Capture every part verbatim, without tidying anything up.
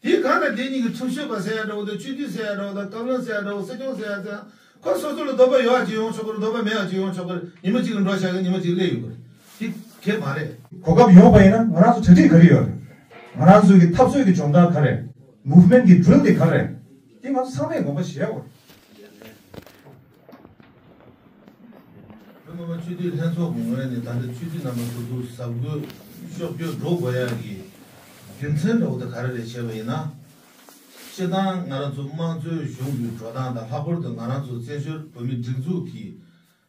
དེ་གང་ལ་དེ་གཉིས་ཀྱི་ཁྲིམས་ཞིབ་པ་ཟེར་ཡ་འདྲ་བོ་དང་སྤྱི་འཐུས་ཟེར་ཡ་འདྲ་བོ་དང་བཀའ་བློན་ཟེར་ཡ་འདྲ་བོ་སྲིད་སྐྱོང་ཟེར་ཡ་ཟེར་ཡ་ཁོ་སོ་སོ་ལ་འདོད་པ་ཡོད་ཡ་ཅིག་ཡོང་ཆོག་གི་རེད། འདོད་པ་མེད་ཡ་ཅིག་ཡོང་ཆོག་གི་རེད། ཉི་མ་གཅིག་གི་འགྲོ་བཞག་གི་ཉི་མ་གཅིག་སླེབས་ཡོང་གི་རེད། དེ་གལ་མ་རེད། གོ་སྐབས་ཡོང་བ་ཡིན་ན་ང་རང་ཚོ་གྲ་སྒྲིག་ག་རེ་ཡོད་རེད། ང་རང་ཚོའི་གི་འཐབ་རྩོད་ཀྱི་སྦྱོང་བརྡར་ག་རེ། movement་གི་drill་དེ་ག་རེ། དེ་ང་ཚོ་ཚང་མས་ངོ་མ་ཤེས་ཡ་དགོས་རེད། བོད་མི་མང་སྤྱི་འཐུས་ལྷན་ཚོགས་ཀྱི་ངོས་ནས་ད་ལྟ་སྤྱི་འཐུས་རྣམ་པ་ཚོ་ཚུར་གཟབ་དགོས་ཤོབ་དགོས་འགྲོ་དགོས་ཡག་གི་རྒྱུ་མཚན་འདྲ་བོ་དེ་ག་རེ་རེད་བྱས་པ་ཡིན་ན། སྤྱིར་བཏང་ང་རང་ཚོ་དམངས་གཙོའི་གཞུང་གི་འགྲོ་སྟངས་དང་ལྷག་པར་དུ་ང་རང་ཚོ་བཙན་བྱོལ་བོད་མིའི་སྒྲིག་འཛུགས་ཀྱི་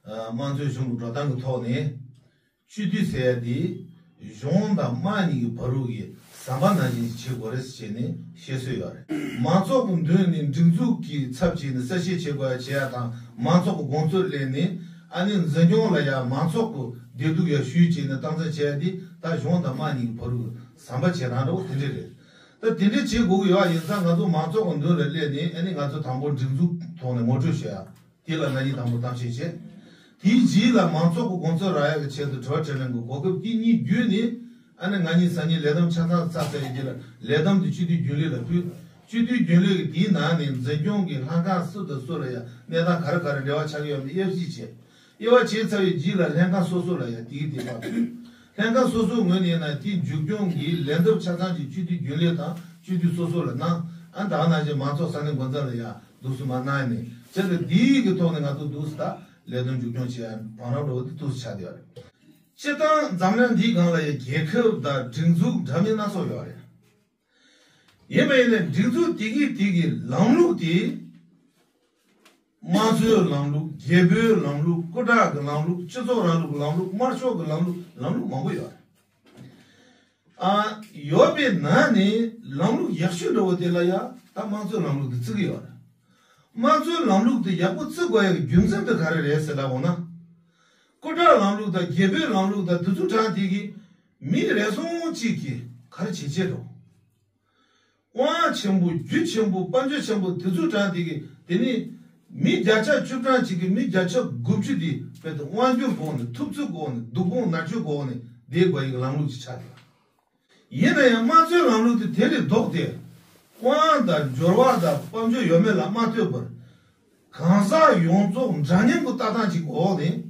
དམངས་གཙོའི་གཞུང་གི་འགྲོ་སྟངས་ཀྱི་ཐོག་ནས། སྤྱི་འཐུས་ཟེར་ཡ་དེ་གཞུང་དང་དམངས་གཉིས་ཀྱི་བར་དུ་གི་ཟམ་པ་ནང་བཞིན་བྱེད་དགོས་རེད་ཟེར་བྱས་ནས་བཤད་སྲོལ་ཡོད་རེད། མང་ཚོགས་ཀྱི་མདུན་ནས་སྒྲིག་འཛུགས་ཀྱི་ཚབ་བྱས་ནས་གསལ་བཤད་བྱེད་དགོས་ཡ་བྱེད་ཡ་དང་མང་ཚོགས་ཀྱི་དགོངས་ཚུལ་གླེང་ནས་ཨ་ནི་འཛིན་སྐྱོང་ལ་ཡ་མང་ཚོགས་ཀྱི་བདེ་སྡུག་ཡ་ཞུས་བྱས་ནས་སྟངས་འཛིན་བྱེད་ཡ་དེ་ད་གཞུང་དང་དམངས་གཉིས་ཀྱི་བར་དུ་གི་ཟམ་པ་བྱེད་སྟངས་འདྲ་བོ་དེ་འདྲས་རེད། ད་དེ་འདྲས་བྱེད་དགོས་ཀྱི་ཡོད་པ་ཡིན་ཙང་ང་ཚོ་མང་ཚོགས་ཀྱི་མདུན་ལ་སླེབས་ནས་ཨ་ནི་ང་ཚོ་དང་པོ་སྒྲིག་འཛུགས་ཐོག་ནས་ངོ་སྤྲོད་བྱེད་ཡ། དེ་ལ་ང་གཉིས་དང་པོ་གཏམ་བཤད་བྱས། དེའི་རྗེས་ལ་མང་ཚོགས་ཀྱི་དགོངས་ཚུལ་རག་ཡག་གི་ཆེད་དུ་དྲི་བ་དྲིས་ལན་གྱི་གོ་སྐབས་དེ་གཉིས་བརྒྱུད་ནས་ཨ་ནི་ང་གཉིས་སང་ཉིན་ལས་བསྡོམས་ཆ་ཚང་ཚར་ཚར་ཡི་རྗེས་ལ་ལས་བསྡོམས་དེ་སྤྱི་འཐུས་རྒྱུན་ལས་ལ་ཕུལ། སྤྱི་འཐུས་རྒྱུན་ལས་ཀྱིས་དེའི་ནང་ནས་འཛིན་སྐྱོང་གི་ལྷན་ཁང་སུ་དང་སུ་ལ་ཡང་གནས་སྟངས་ག་རེ་ག་རེ་འབྲེལ་བ་ཆགས་ཀྱི་ཡོད་མེད་དབྱེ་ཞིབ་བྱས། དབྱེ་བ་ཕྱེ་ཚར་བའི་རྗེས་ལ་ལྷན་ཁང་སོ་སོ་ལ་ཡང་དེའི་དེ་དག་ཕུལ། ལྷན་ཁང་སོ་སོའི་ངོས་ནས་ཡིན་ན་དེའི་མཇུག་སྐྱོང་གི་ལན་འདེབས་ཆ་ཚང་གི་སྤྱི་འཐུས་རྒྱུན་ལས་དང་སྤྱི་འཐུས་སོ་སོ་ལ་གནང་། ཨ་ད་ག་ནང་བཞིན་མང་ཚོགས་ས་གནས་འགོ་འཛིན་ལ་ཡང་འདུག་སེ་མར་གནང་ནས་བྱས་ཏེ་འདིའི་གི་ཐོག་ནས་ང་ཚོ་འདུག་སེ་ད་ལས་དོན་མཇུག་སྐྱོང་བྱེད་ཡ་བང་རིམ་འགྲོ་བ་དེ་འདུག་སེ་ཆགས་བསྡད་ཡོད་རེད། སྤྱིར་བཏང་འཛམ་གླིང་འདིའི་སྒང་ལ་ཡང་རྒྱལ་ཁབ་དང་སྒྲིག་འཛུགས་འདྲ་མིན་སྣ་ཚོགས་ཡོད་རེད། ཡིན་པ་ཡིན་ནའི་སྒྲིག་འཛུགས་དེ་གི་དེ་གི་ལམ་ལུགས་དེ། དམངས་གཙོའི་ལམ་ལུགས། རྒྱལ་པོའི་ལམ་ལུགས། སྐུ་དྲག་གི་ལམ་ལུགས། སྤྱི་ཚོགས་རིང་ལུགས་ཀྱི་ལམ་ལུགས། དམར་ཤོག་གི་ལམ་ལུགས། ལམ་ལུགས་མང་པོ་ཡོད་རེད། ཨ། ཡོད་པའི་ནང་ནས་ལམ་ལུགས་ཡག་ཤོས་འདྲ་བོ་དེ་ལ་ཡང་ད་དམངས་གཙོའི་ལམ་ལུགས་དེ་བརྩི་གི་ཡོད་རེད། དམངས་གཙོའི་ལམ་ལུགས་དེ་ཡག་པོ་བརྩི་དགོས་ཡག་གི་རྒྱུ་མཚན་དེ་ག་རེ་རེད་ཟེར་ལབ་འོང་ན། སྐུ་དྲག་ལམ་ལུགས་དང་རྒྱལ་པོའི་ལམ་ལུགས་དང་དེ་ཚོ་གྲས་དེ་གིས་མི་རེ་ཟུང་གཅིག་གིས་ག་རེ་བྱེད་བྱེད་འགྲོ། དབང་ཆེན་པོ། རྒྱུ་ཆེན་པོ། དཔལ་འབྱོར་ཆེན་པོ་དེ་ཚོའི་གྲས་དེ་གིས་དེ་ནི་མི་བརྒྱ་ཆ་བཅུ་གྲངས་གཅིག་གིས་མི་བརྒྱ་ཆ་དགུ་བཅུ་དེ་རྦད་དེ་དབང་སྒྱུར་གོ་ནས། ཐུབ་ཚོད་གོ་ནས། སྡུག་སྦྱོང་མནར་གཅོད་གོ་ནས་བསྡད་དགོས་ཡག་གི་ལམ་ལུགས་ཅིག་ཆགས་ཡོད། ཡིན་ན་ཡང་དམངས་གཙོའི་ལམ་ལུགས་དེ་དེ་ལས་ལྡོག་སྟེ། དབང་དང་འབྱོར་བ་དང་དཔལ་འབྱོར་ཡོད་མེད་ལ་མ་ལྟོས་པར། གང་ཟག་ཡོངས་རྫོགས་འདྲ་མཉམ་གྱི་ལྟ་སྟངས་ཀྱི་འོག་ནས་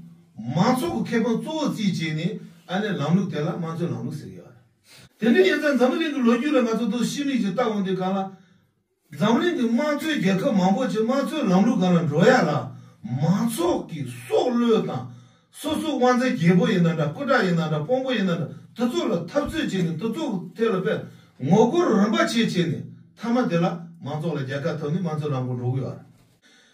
མང་ཚོགས་ཀྱི་ཁེ་ཕན་གཙོ་བོར་བརྩིས་བྱས་ནས་ཨ་ནི་ལམ་ལུགས་དེ་ལ་དམངས་གཙོའི་ལམ་ལུགས་ཟེར་གྱི་ཡོད་རེད། དེ་འདྲ་ཡིན་ཙང་འཛམ་བུ་གླིང་གི་ལོ་རྒྱུས་ལ་ང་ཚོ་འདུག་ཕྱི་མིག་ཅིག་ལྟ་འོང་དུས་སྒང་ལ། འཛམ་གླིང་གི་དམངས་གཙོའི་རྒྱལ་ཁབ་མང་པོ་ཅིག་དམངས་གཙོའི་ལམ་ལུགས་སྒང་ལ་འགྲོ་ཡ་ལ་མང་ཚོགས་ཀྱི་སྲོག་བློས་བཏང་། སོ་སོའི་དབང་འཛིན་རྒྱལ་པོ་ཡིན་ན་འདྲ། སྐུ་དྲག་ཡིན་ན་འདྲ། དཔོན་པོ་ཡིན་ན་འདྲ། དེ་ཚོ་ལ་འཐབ་རྩོད་བྱས་ནས་དེ་ཚོ་གི་ཐད་ལ་དཔེ་ངོ་རྒོལ་རིམ་པ་བྱས་བྱས་ནས་མཐའ་མ་དེ་ལ་མང་ཚོགས་ལ་རྒྱལ་ཁ་ཐོབ་ནས་དམངས་གཙོའི་ལམ་ཁར་འགྲོ་གི་ཡོད་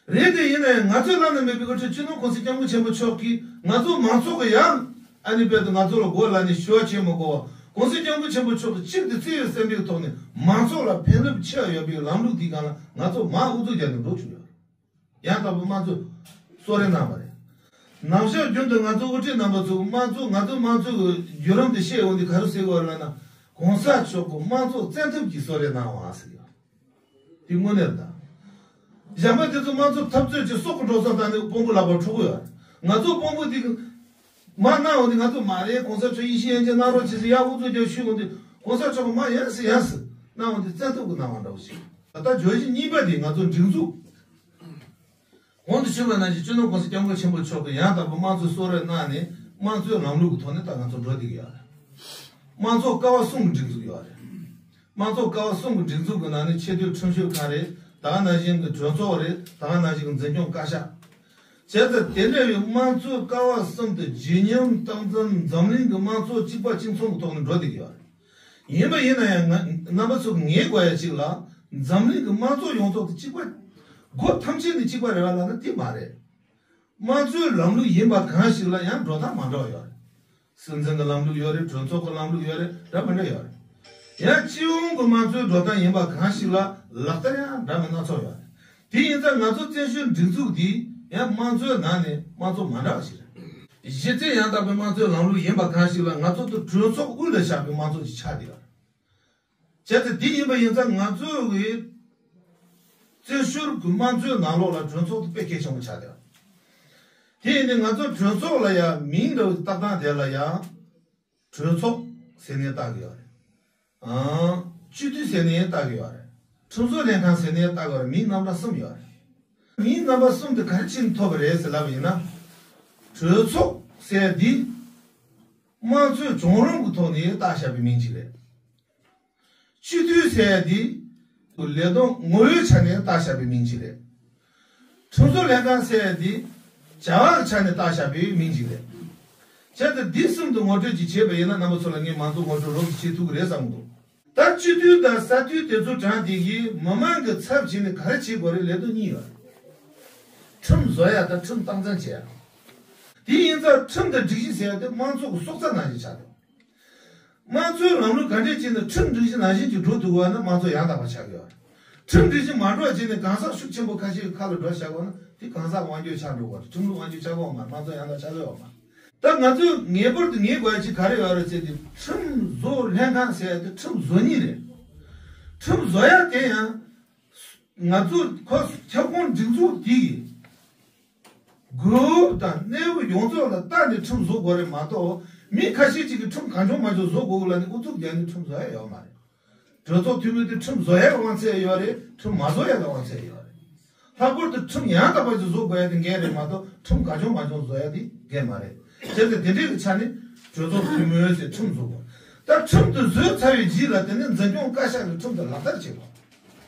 རེད། རེད་དེ་ཡིན་ན་ཡང་ང་ཚོའི་བླ་ན་མེད་པའི་དབུ་ཁྲིད་སྤྱི་ནོར་གོང་ས་སྐྱབས་མགོན་ཆེན་པོ་མཆོག་གིས་ང་ཚོ་མང་ཚོགས་ཀྱི་ཡང་ཨ་ནི་དཔེ་དེ་ང་ཚོ་ལ་མགོ་ལ་ནི་ཞུ་བ་བྱེད་མི་དགོས་པ། གོང་ས་སྐྱབས་མགོན་ཆེན་པོ་མཆོག་གིས་གཅིག་དེ་བརྩེ་བའི་སེམས་པའི་ཐོག་ནས་མང་ཚོགས་ལ་ཕན་རླབས་ཆེ་བ་ཡོད་པའི་ལམ་ལུགས་དེའི་སྒང་ལ་ང་ཚོ་མར་དབུ་ཚུགས་རྒྱག་ནས་འགྲོ་བཅུག་ཡོད། ཡང་དག་པའི་དམངས་གཙོའི་གསོལ་རས་གནང་བ་རེད། ནམ་ཞག་རྒྱུན་དུ་ང་ཚོ་དབུ་ཁྲིད་རྣམ་པ་ཚོ་དམངས་གཙོ། ང་ཚོའི་དམངས་གཙོའི་བརྒྱུད་རིམ་དེ་བཤད་འོང་དུས་ག་རེ་ཟེར་དགོས་ལབ་ན། གོང་ས་མཆོག་གིས་དམངས་གཙོ་བཙན་ཐབས་ཀྱིས་གསོལ་རས་གནང་བ་ཟེར་གྱི་ཡོད། དེ་དངོས་གནས་རེད་ད། གཞན་པ་དེ་ཚོ་དམངས་གཙོ་འཐབ་རྩོད་ཀྱི་སྲོག་གི་འགྲོ་སོང་བཏང་ནས་དཔོན་པོ་ལག་པར་འཕྲོག་གི་ཡོད་རེད། ང་ཚོ་དཔོན་པོ་དེ་གི་མར་གནང་འོང་དུས་ང་ཚོ་མ་རེད། གོང་ས་མཆོག་ཡིད་བཞིན་ཡིད་བཞིན་གནང་རོགས་བྱེད་ཟེར་ཡར་དབུ་ཚུགས་རྒྱག་ཞུས་འོང་དུས་གོང་ས་མཆོག་གིས་མར་ཡིན་ཟེར་ཡིན་ཟེར་གནང་འོང་དུས་བཙན་ཐབས་ཀྱིས་གནང་བ་འདྲ་བོ་ཞིག་ད་ལྟ་བརྗོད་གཞི་གཉིས་པ་དེ་ང་ཚོ་སྒྲིག་འཛུགས། གོང་དུ་ཞུས་པ་ནང་བཞིན་སྤྱི་ནོར་གོང་ས་སྐྱབས་མགོན་ཆེན་པོ་མཆོག་གིས་ཡང་དག་པའི་དམངས་གཙོའི་གསོལ་རས་གནང་ནས་དམངས་གཙོའི་ལམ་ལུགས་ཀྱི་ཐོག་ནས་ད་ང་ཚོ་འགྲོ་བསྡད་ཀྱི་ཡོད་རེད། དམངས་གཙོ་ཀ་བ་གསུམ་གྱི་སྒྲིག་འཛུགས་ཡོད་རེད། དམངས་གཙོ་ཀ་བ་གསུམ་གྱི་སྒྲིག་འཛུགས་ཀྱི་ནང་ནས་ཆེས་མཐོའི་ཁྲིམས་ཞིབ་ཁང་རེད། ད་ག་ནང་བཞིན་གྱི་གྲོས་ཚོགས་རེད། ད་ག་ནང་བཞིན་གྱི་འཛིན་སྐྱོང་བཀའ་ཤག་བྱས་ཙང་དེ་འདྲ་བའི་དམངས་གཙོའི་ཀ་བ་གསུམ་དེ་ཇི་སྙམ་སྟངས་འཛིན་འཛམ་གླིང་གི་དམངས་གཙོ་གཅིག་པ་གཅིག་མཚུངས་ཀྱི་ཐོག་ནས་འགྲོ་བསྡད་ཀྱི་ཡོད་རེད། ཡིན་པ་ཡིན་ན་ཡང་ང་རྣམ་པ་ཚོ་ངེས་དགོས་ཡ་གཅིག་ལ། འཛམ་གླིང་གི་དམངས་གཙོ་ཡོངས་རྫོགས་དེ་གཅིག་པ། སྒོ་ཐམས་ཅད་ནས་གཅིག་པ་རེད་བ་ལབ་ན་དེ་མ་རེད། དམངས་གཙོའི་ལམ་ལུགས་ཡིན་པ་གང་ཞིག་ལ་ཡང་འགྲོ་སྟངས་མ་འདྲ་བ་ཡོད་རེད། སྲིད་འཛིན་གྱི་ལམ་ལུགས་ཡོད་རེད། གྲོས་ཚོགས་ཀྱི་ལམ་ལུགས་ཡོད་རེད། འདྲ་མི་འདྲ་ཡོད་རེད། ཡང་སྤྱི་ཡོངས་ཀྱི་དམངས་གཙོའི་འགྲོ་སྟངས་ཡིན་པ་གང་ཞིག་ལ་ལག་བསྟར་ཡང་འདྲ་མིན་སྣ་ཚོགས་ཡོད་རེད། དེ་ཡིན་ཙང་ང་ཚོ་བཙན་བྱོལ་སྒྲིག་འཛུགས་འདི་ཡང་དམངས་གཙོའི་ནང་ནས་དམངས་གཙོ་མ་འདྲ་བ་ཞིག་རེད། གཞི་རྩའི་ཡང་དག་པའི་དམངས་གཙོའི་ལམ་ལུགས་ཡིན་པ་གང་ཞིག་ལ་ང་ཚོ་དེ་གྲོས་ཚོགས་དབུས་ལ་བཞག་པའི་དམངས་གཙོ་ཞིག་ཆགས་བསྡད་ཡོད་རེད། བྱས་ཙང་དེ་ཡིན་པ་ཡིན་ཙང་ང་ཚོའི་གི་བཙན་བྱོལ་གྱི་དམངས་གཙོའི་ནང་ལོགས་ལ་གྲོས་ཚོགས་དེ་དཔེ་གལ་ཆེན་པོ་ཆགས་བསྡད་ཡོད་རེད། དེ་ཡིན་དུས་ང་ཚོ་གྲོས་ཚོགས་ལ་ཡང་མིང་འདྲ་བོ་བཏགས་སྟངས་དེ་ལ་ཡང་གྲོས་ཚོགས་ཟེར་ནས་བཏགས་ཀྱི་ཡོད་རེད། ཨང་། སྤྱི་འཐུས་ཟེར་ནས་བཏགས་ཀྱི་ཡོད་རེད། ཁྲིམས་བཟོ་ལྷན་ཁང་ཟེར་ནས་བཏགས་པར་མིང་རྣམ་གྲངས་གསུམ་ཡོད་རེད། མིང་རྣམ་པ་གསུམ་དེ་ག་རེ་བྱས་ནས་ཐོབ་པ་རེད་ཟེར་ལབ་པ་ཡིན་ན། གྲོས་ཚོགས་ཟེར་འདི་དམངས་གཙོའི་བྱུང་རིམ་གྱི་ཐོག་ནས་བཏགས་བཞག་པའི་མིང་ཅིག་རེད། སྤྱི་འཐུས་ཟེར་འདི་ལས་དོན་ངོ་བོའི་ཆ་ནས་བཏགས་བཞག་པའི་མིང་ཅིག་རེད། ཁྲིམས་བཟོ་ལྷན་ཁང་ཟེར་འདི་བྱ་བ་གི་ཆ་ནས་བཏགས་བཞག་པའི་མིང་ཅིག་རེད། བྱས་ཙང་འདི་གསུམ་དུ་ངོ་སྤྲོད་ཅིག་བྱས་པ་ཡིན་ན་རྣམ་པ་ཚོ་ལ་ངས་མང་གཙོ་ངོ་སྤྲོད་རོབ་ཙམ་བྱེད་ཐུབ་ཀྱི་རེད་བསམ་གྱི་འདུག་ད་སྤྱི་འཐུས་དང་ས་འཐུས་དེ་ཚོ་གྲངས་དེ་གིས་མི་མང་གི་ཚབ་བྱས་ནས་ག་རེ་བྱེད་དགོས་རེད། ལས་དོན་གཉིས་ཡོད་རེད། ཁྲིམས་བཟོ་ཡ་དང་ཁྲིམས་སྟངས་འཛིན་བྱེད་ཡ། དེ་ཡིན་ཙང་ཁྲིམས་དང་སྒྲིག་གཞི་ཟེར་ཡ་དེ་དམངས་གཙོ་གི་སྲོག་རྩ་ནང་བཞིན་ཆགས་འདུག་དམངས་གཙོའི་ལམ་ལུགས་ག་འདྲས་བྱས་ནས་ཁྲིམས་སྒྲིག་གཞི་ནང་བཞིན་གྱི་འགྲོ་ཐུབ་པ་ན་དམངས་གཙོ་ཡང་དག་པ་ཆགས་ཀྱི་ཡོད་རེད། ཁྲིམས་སྒྲིག་གཞི་མ་འགྲོ་བྱས་ནས་གང་ཟག་ཤུགས་ཆེན་པོ་ཁ་ཤས་ཀྱི་ཁ་ལ་འགྲོ་བཞག་པ་ན་དེ་གང་ཟག་དབང་སྒྱུར་ཆགས་འགྲོ་གི་རེད། ཁྲིམས་ལུགས་དབང་སྒྱུར་ཆགས་ཀྱི་ཡོད་མ་རེད། དམངས་གཙོ་ཡང་དག་ཆགས་ཀྱི་ཡོད་མ་རེད། ད་ང་ཚོས་ངེས་པར་དུ་ངེས་དགོས་ཡ་ཅིག་ག་རེ་ཡོད་རེད་ཟེར་དུས་ཁྲིམས་བཟོ་ལྷན་ཁང་ཟེར་ཡ་དེ་ཁྲིམས་བཟོ་མཁན་རེད། ཁྲིམས་བཟོ་ཡ་དེ་ཡང་ང་ཚོ་ཁོ་ཁྱབ་ཁོངས་སྒྲིག་འཛུགས་དེ་ཡིན། དགོས་དང་གནས་བབ་ཡོངས་རྫོགས་ལ་བལྟས་ནས་ཁྲིམས་བཟོ་དགོས་རེད་མ་གཏོགས། མི་ཁ་ཤས་ཅིག་གིས་ཁྲིམས་གང་བྱུང་མང་བྱུང་བཟོ་དགོས་ལབ་ནས་ཨུ་ཚུགས་རྒྱག་ནས་ཁྲིམས་བཟོ་ཡ་ཡོད་མ་རེད། གྲོས་ཚོགས་འཐུས་མི་དེ་ཁྲིམས་བཟོ་ཡ་དབང་ཚད་ཡོད་རེད། ཁྲིམས་མ་བཟོ་ཡ་ལ་དབང་ཚད་ཡོད་རེད། ལྷག་པར་དུ་ཁྲིམས་ཡང་དག་པ་ཞིག་བཟོ་དགོས་ཡ་དེ་འགན་རེད་མ་གཏོགས། ཁྲིམས་གང་བྱུང་མང་བྱུང་བཟོ་ཡ་དེ་འགན་མ་རེད། བྱས་ཙང་དེ་འདྲའི་གི་ཆ་ནས་གྲོས་ཚོགས་འཐུས་མི་ཟེར་ཁྲིམས་བཟོ་དགོས། ད་ཁྲིམས་དེ་བཟོས་ཚར་བའི་རྗེས་ལ་དེ་ནས་འཛིན་སྐྱོང་བཀའ་ཤག་གིས་ཁྲིམས་དེ་ལག་བསྟར་བྱེད་དགོས།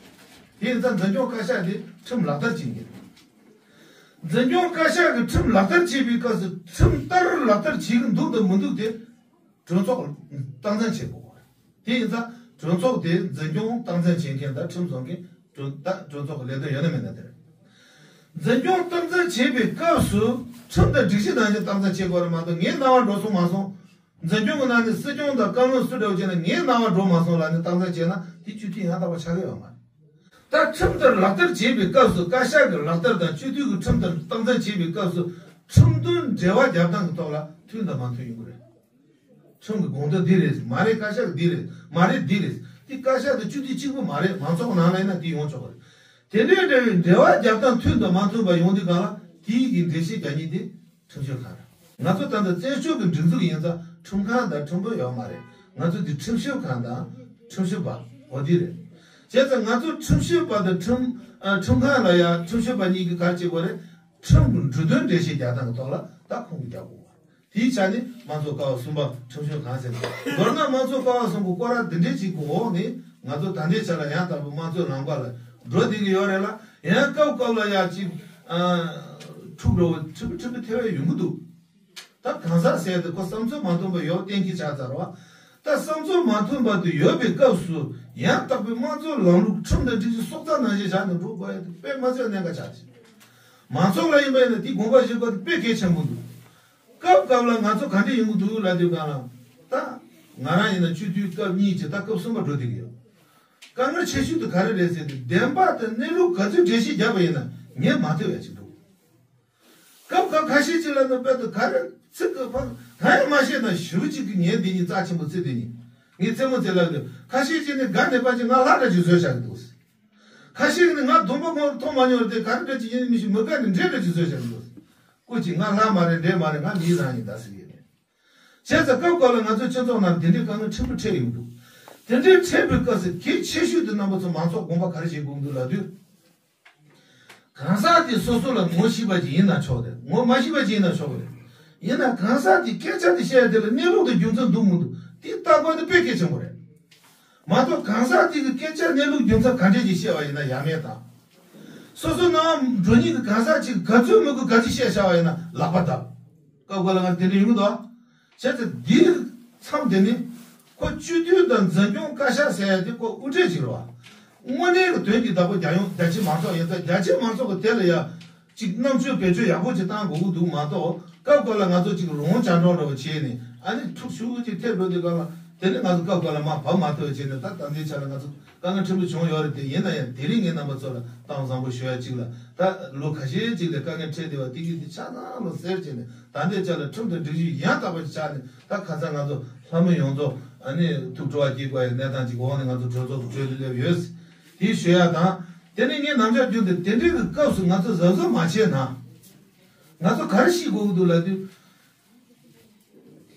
དེ་ཡིན་ཙང་འཛིན་སྐྱོང་བཀའ་ཤག་དེ་ཁྲིམས་ལག་བསྟར་བྱེད་མཁན། འཛིན་སྐྱོང་བཀའ་ཤག་གིས་ཁྲིམས་ལག་བསྟར་བྱེད་པའི་སྐབས་སུ་ཁྲིམས་ལྟར་ལག་བསྟར་བྱེད་ཀྱི་འདུག་དང་མི་འདུག་དེ་གྲོས་ཚོགས་སྟངས་འཛིན་བྱེད་དགོས། དེ་ཡིན་ཙང་གྲོས་ཚོགས་དེ་འཛིན་སྐྱོང་སྟངས་འཛིན་བྱེད་མཁན་དང་ཁྲིམས་བཟོ་མཁན་གྲོས་ད་གྲོས་ཚོགས་ཀྱི་ལས་དོན་ཡོད་ན་མེད་ན་དེ་རེད། འཛིན་སྐྱོང་སྟངས་འཛིན་བྱེད་པའི་སྐབས་སུ་ཁྲིམས་དང་སྒྲིག་གཞི་ནང་བཞིན་སྟངས་འཛིན་བྱེད་དགོས་རེད་མ་གཏོགས། ངའི་རྣ་བར་འགྲོ་སོང་མ་སོང་། འཛིན་སྐྱོང་གི་ནང་ནས་སྲིད་སྐྱོང་དང་བཀའ་བློན་སུ་འདྲ་བོ་བྱས་ན་ངའི་རྣ་བར་འགྲོ་མ་སོང་ལབ་ནས་སྟངས་འཛིན་བྱས་ན་དེ་སྤྱི་འཐུས་ཡང་དག་པ་ཆགས་ཀྱི་ཡོད་མ་རེད། ད་ཁྲིམས་ལྟར་ལག་བསྟར་བྱེད་པའི་སྐབས་སུ། བཀའ་ཤག་གི་ལག་བསྟར་དང་སྤྱི་འཐུས་ཀྱི་ཁྲིམས་ལྟར་སྟངས་འཛིན་བྱེད་པའི་སྐབས་སུ། ཁྲིམས་དོན་འབྲེལ་བ་རྒྱབ་སྟངས་ཀྱི་ཐོག་ལ་མཐུན་དང་མ་མཐུན་ཡོང་གི་རེད། ཁྲིམས་ཀྱི་དགོངས་དོན་འདི་རེད། མ་རེད་བཀའ་ཤག་གི་འདི་རེད། མ་རེད་འདི་རེད། དེ་བཀའ་ཤག་དང་སྤྱི་འཐུས་གཅིག་པུ་མ་རེད། མང་ཚོགས་ནང་ལ་ཡིན་ན་དེ་ཡོང་ཆོག་གི་རེད། དེ་འདྲའི་འབྲེལ་བའི་འབྲེལ་བ་རྒྱབ་སྟངས་མཐུན་དང་མ་མཐུན་པ་ཡོང་དུས་སྒང་ལ་དེའི་གི་འགྲེལ་བཤད་རྒྱག་མཁན་དེ་ཁྲིམས་ཞིབ་ཁང་རེད། ང་ཚོ་ད་ལྟ་བཙན་བྱོལ་གྱི་སྒྲིག་འཛུགས་ཡིན་ཙང་ཁྲིམས་ཁང་དང་ཁྲིམས་དཔོན་ཡོད་མ་རེད། ང་ཚོ་འདི་ཁྲིམས་ཞིབ་ཁང་དང་ཁྲིམས་ཞིབ་པ་འོ་འདི་རེད། བྱས་ཙང་ང་ཚོ་ཁྲིམས་ཞིབ་པ་དང་ཁྲིམས་ཨ་ཁྲིམས་ཁང་ལ་ཡ་ཁྲིམས་ཞིབ་པ་གཉིས་ཀྱིས་ག་རེ་བྱེད་དགོས་རེད། ཁྲིམས་ཀྱི་འབྲུ་དོན་འགྲེལ་བཤད་རྒྱག་སྟངས་ཀྱི་ཐོག་ལ་ད་ཁོང་གིས་རྒྱག་དགོས་པ། དེའི་ཆ་ནས་དམངས་གཙོ་ཀ་བ་གསུམ་པ་ཁྲིམས་ཞིབ་ཁང་ཟེར་ནས། མདོར་ན་དམངས་གཙོ་ཀ་བ་གསུམ་གྱི་སྐོར་ར་འདི་འདྲའི་ཅིག་གི་འོག་ནས་ང་ཚོ་ད་ལྟའི་ཆ་ལ་ཡང་དག་པའི་དམངས་གཙོའི་ལམ་ཁ་ལ་འགྲོ་བསྡད་ཀྱི་ཡོད་རེད་ལ། ཡང་སྐབས་སྐབས་ལ་ཡ་ཅིག་ཨ་འཁྲུག་འགྲོ་བ་ཁྲི་པ་ཁྲི་པ་ཐེ་བའི་ཡོང་གི་འདུག་ད་གང་ཟག་ཟེར་དེ་ཁོ་བསམ་ཚུལ་མ་མཐུན་པ་ཡོད་གཏན་འཁེལ་ཆགས་ཚར་བ། ད་བསམ་ཚུལ་མ་མཐུན་པ་དེ་ཡོད་པའི་སྐབས་སུ་ཡང་དག་པའི་དམངས་གཙོའི་ལམ་ལུགས་ཁྲིམས་དང་སྒྲིག་གཞི་སྲོག་རྩ་ནང་བཞིན་བཞག་ནས་འགྲོ་དགོས་ཡ་དེ་དཔེ་མ་སྲིད་གནད་འགག་ཆགས་ཤིང་། མང་ཚོགས་ལ་ཡིན་པ་ཡིན་ན་དེ་དགོངས་པ་བཞེས་དགོས་དེ་དཔེ་གལ་ཆེན་པོ་འདུག་སྐབས་སྐབས་ལ་ང་ཚོ་ག་འདྲ་ཡོང་གི་འདུག་ལབ་དུས་སྒང་ལ། ད་ང་རང་ཡིན་ན་སྤྱི་འཐུས་སྐབས་གཉིས་ཀྱི་ད་སྐབས་གསུམ་པ་འགྲོ་བསྡད་ཀྱི་ཡོད། དཀའ་ངལ་ཆེ་ཤོས་དེ་ག་རེ་རེད་ཟེར་དུས། བདེན་པ་དང་གནས་ལུགས་ག་ཚོད་འགྲེལ་བཤད་བརྒྱབ་པ་ཡིན་ན་ཉན་མ་ཐུབ་ཡ་ཅིག་འདུག་སྐབས་ཁ་ཁ་ཤས་ཅིག་ལ་ནི་དཔེ་དུ་ག་རེ་ཚིག་གི་ཕ་གང་ཡང་མ་བཤད་ན་ཞུ་ཅིག་གི་ཉན་དེ་ཉིད་རྩ་ཆེན་པོ་བརྩི་དེ་ཉིད་ངས་རྩེད་མོ་རྩེ་ལབ་དུས། ཁ་ཤས་ཅིག་ནི་དགའ་ནས་པ་ཅིག་ང་ལྷ་འདྲ་ཅིག་བཟོས་བཞག་གི་འདུག་ཁ་ཤས་ནི་ང་སྡོམ་པ་ངོ་མཐོང་མ་མྱོང་རེད་དེ། ག་རེ་འདྲ་ཅིག་ཡིན་མི་ཤེས། མི་དགའ་ནི་འདྲེ་འདྲ་ཅིག་བཟོས་བཞག་གི་འདུག་སྐུ་ཅིག་ང་ལྷ་མ་རེད། འདྲེ་མ་རེད། ང་མི་རང་ཡིན་ད་ཟེར་གྱི་རེད། བྱས་ཙང་སྐབས་སྐབས་ལ་ང་ཚོའི་སྤྱི་ཚོགས་ནང་དེ་འདྲའི་དཀའ་ངལ་ཕྲན་བུ་འཕྲད་ཡོང་འདུག་དེ་འདྲའི་འཕྲད་པའི་སྐབས་སུ་གལ་ཆེ་ཤོས་དེ་རྣམ་པ་ཚོ་མང་ཚོགས་དགོངས་པ་ག་རེ་བཞེས་དགོས་འདུག་ལབ་དུས། གང་ཟག་དེ་སོ་སོ་ལ་ངོ་ཤེས་པ་ཅིག་ཡིན་ན་ཆོག་རེད། ངོ་མ་ཤེས་པ་ཅིག་ཡིན་ན་ཆོག་གི་རེད། ཡིན་ན་གང་ཟག་དེ་སྐད་ཆ་དེ་བཤད་ཡ་དེ་ལ་གནས་ལུགས་དང་རྒྱུ་མཚན་འདུག་མི་འདུག་དེ་ལྟ་དགོས་དེ་དཔེ་གལ་ཆེན་པོ་རེད། མ་གཏོགས་གང་ཟག་དེ་གི་སྐད་ཆ་གནས་ལུགས་རྒྱུ་མཚན་ག་འདྲས་ཅིག་བཤད་པ་ཡིན་ན་ཡ་མེད་དང་། སོ་སོ་ནང་འགྲོ་མཁན་གྱི་གང་ཟག་ཅིག་ག་ཚོད་མི་དགོས་ག་ཚོད་བཤད་བྱ་བ་ཡིན་ན་ལག་པ་བརྡབ། སྐབས་འགའ་ལ་ང་དེ་འདྲ་ཡོང་གི་འདུག་བྱས་ཙང་འདིའི་མཚམས་དེ་ནི་ཁོ་སྤྱི་འཐུས་དང་འཛིན་སྐྱོང་བཀའ་ཤག་ཟེར་ཡ་དེ་ཁོ་དབུ་ཁྲིད་ཅིག་རེད་བ། དངོས་གནས་ཀྱི་དོན་གྱི་བདག་པོ་རྒྱ་ཡོངས་རྒྱ་ཆེ་མང་ཚོགས་ཡིན་ཙང་། རྒྱ་ཆེ་མང་ཚོགས་ཀྱི་དེ་ལ་ཡ་ཅིག་རྣམ་དཔྱོད་བེད་སྤྱོད་ཡག་པོ་ཅིག་བཏང་དགོས་ཀྱི་འདུག་མ་གཏོགས། སྐབས་འགའ་ལ་ང་ཚོ་ཅིག་རོང་བྱ་འགྲོ་འདྲ་བ་བྱས་ནས་ཨ་ནི་འཁྲུག་ཤུགས་ཅིག་ཐེབས་འགྲོ་དུས་སྒང་ལ་དེ་ནི་ང་ཚོ་སྐབས་འགའ་ལ་མར་བབས་མ་ཐུབ་པ་བྱས་ནས། ད་ད་ལྟའི་ཆ་ལ་ང་ཚོ་དཀའ་ངལ་ཕྲན་བུ་བྱུང་ཡོད་རེད་དེ། ཡིན་ན་ཡང་དེ་རིང་ངས་རྣམ་པ་ཚོ་ལ་གཏམ་བཟང་པོ་ཞུ་ཡ་གཅིག་ལ། ད་ལོ་ཁ་ཤས་གཅིག་ལ་དཀའ་ངལ་འཕྲད་བསྡད་པ་དེ་གི་དེ་ཆ་ཚང་ལ་སེལ་བྱས་ནས། ད་ལྟའི་ཆ་ལ་ཁྲིམས་དང་སྒྲིག་གཞི་ཡང་དག་པ་ཞིག་ཆགས་ནས། ད་ཁ་སང་ང་ཚོ་ལྷ་མི་ཡོངས་རྫོགས་ཨ་ནི་ཐུགས་སྤྲོ་བ་སྐྱེ་དགོས་ཡ་གནས་སྟངས་ཅིག་འོག་ནས་ང་ཚོ་གྲོས་ཚོགས་ཀྱི་གྲོས་དེ་སླེབས་ཡོད། དེ་ཞུ་ཡ་དང་། དེ་ནས་ངས་ནམ་ཞག་རྒྱུན་དུ་དེ་འདྲའི་གི་སྐབས་སུ་ང་ཚོ་གཟབ་གཟབ་མ་བྱས་ན། ང་ཚོ་ག་རེ་ཤེས་དགོས་ཀྱི་འདུག་ལབ་དུས།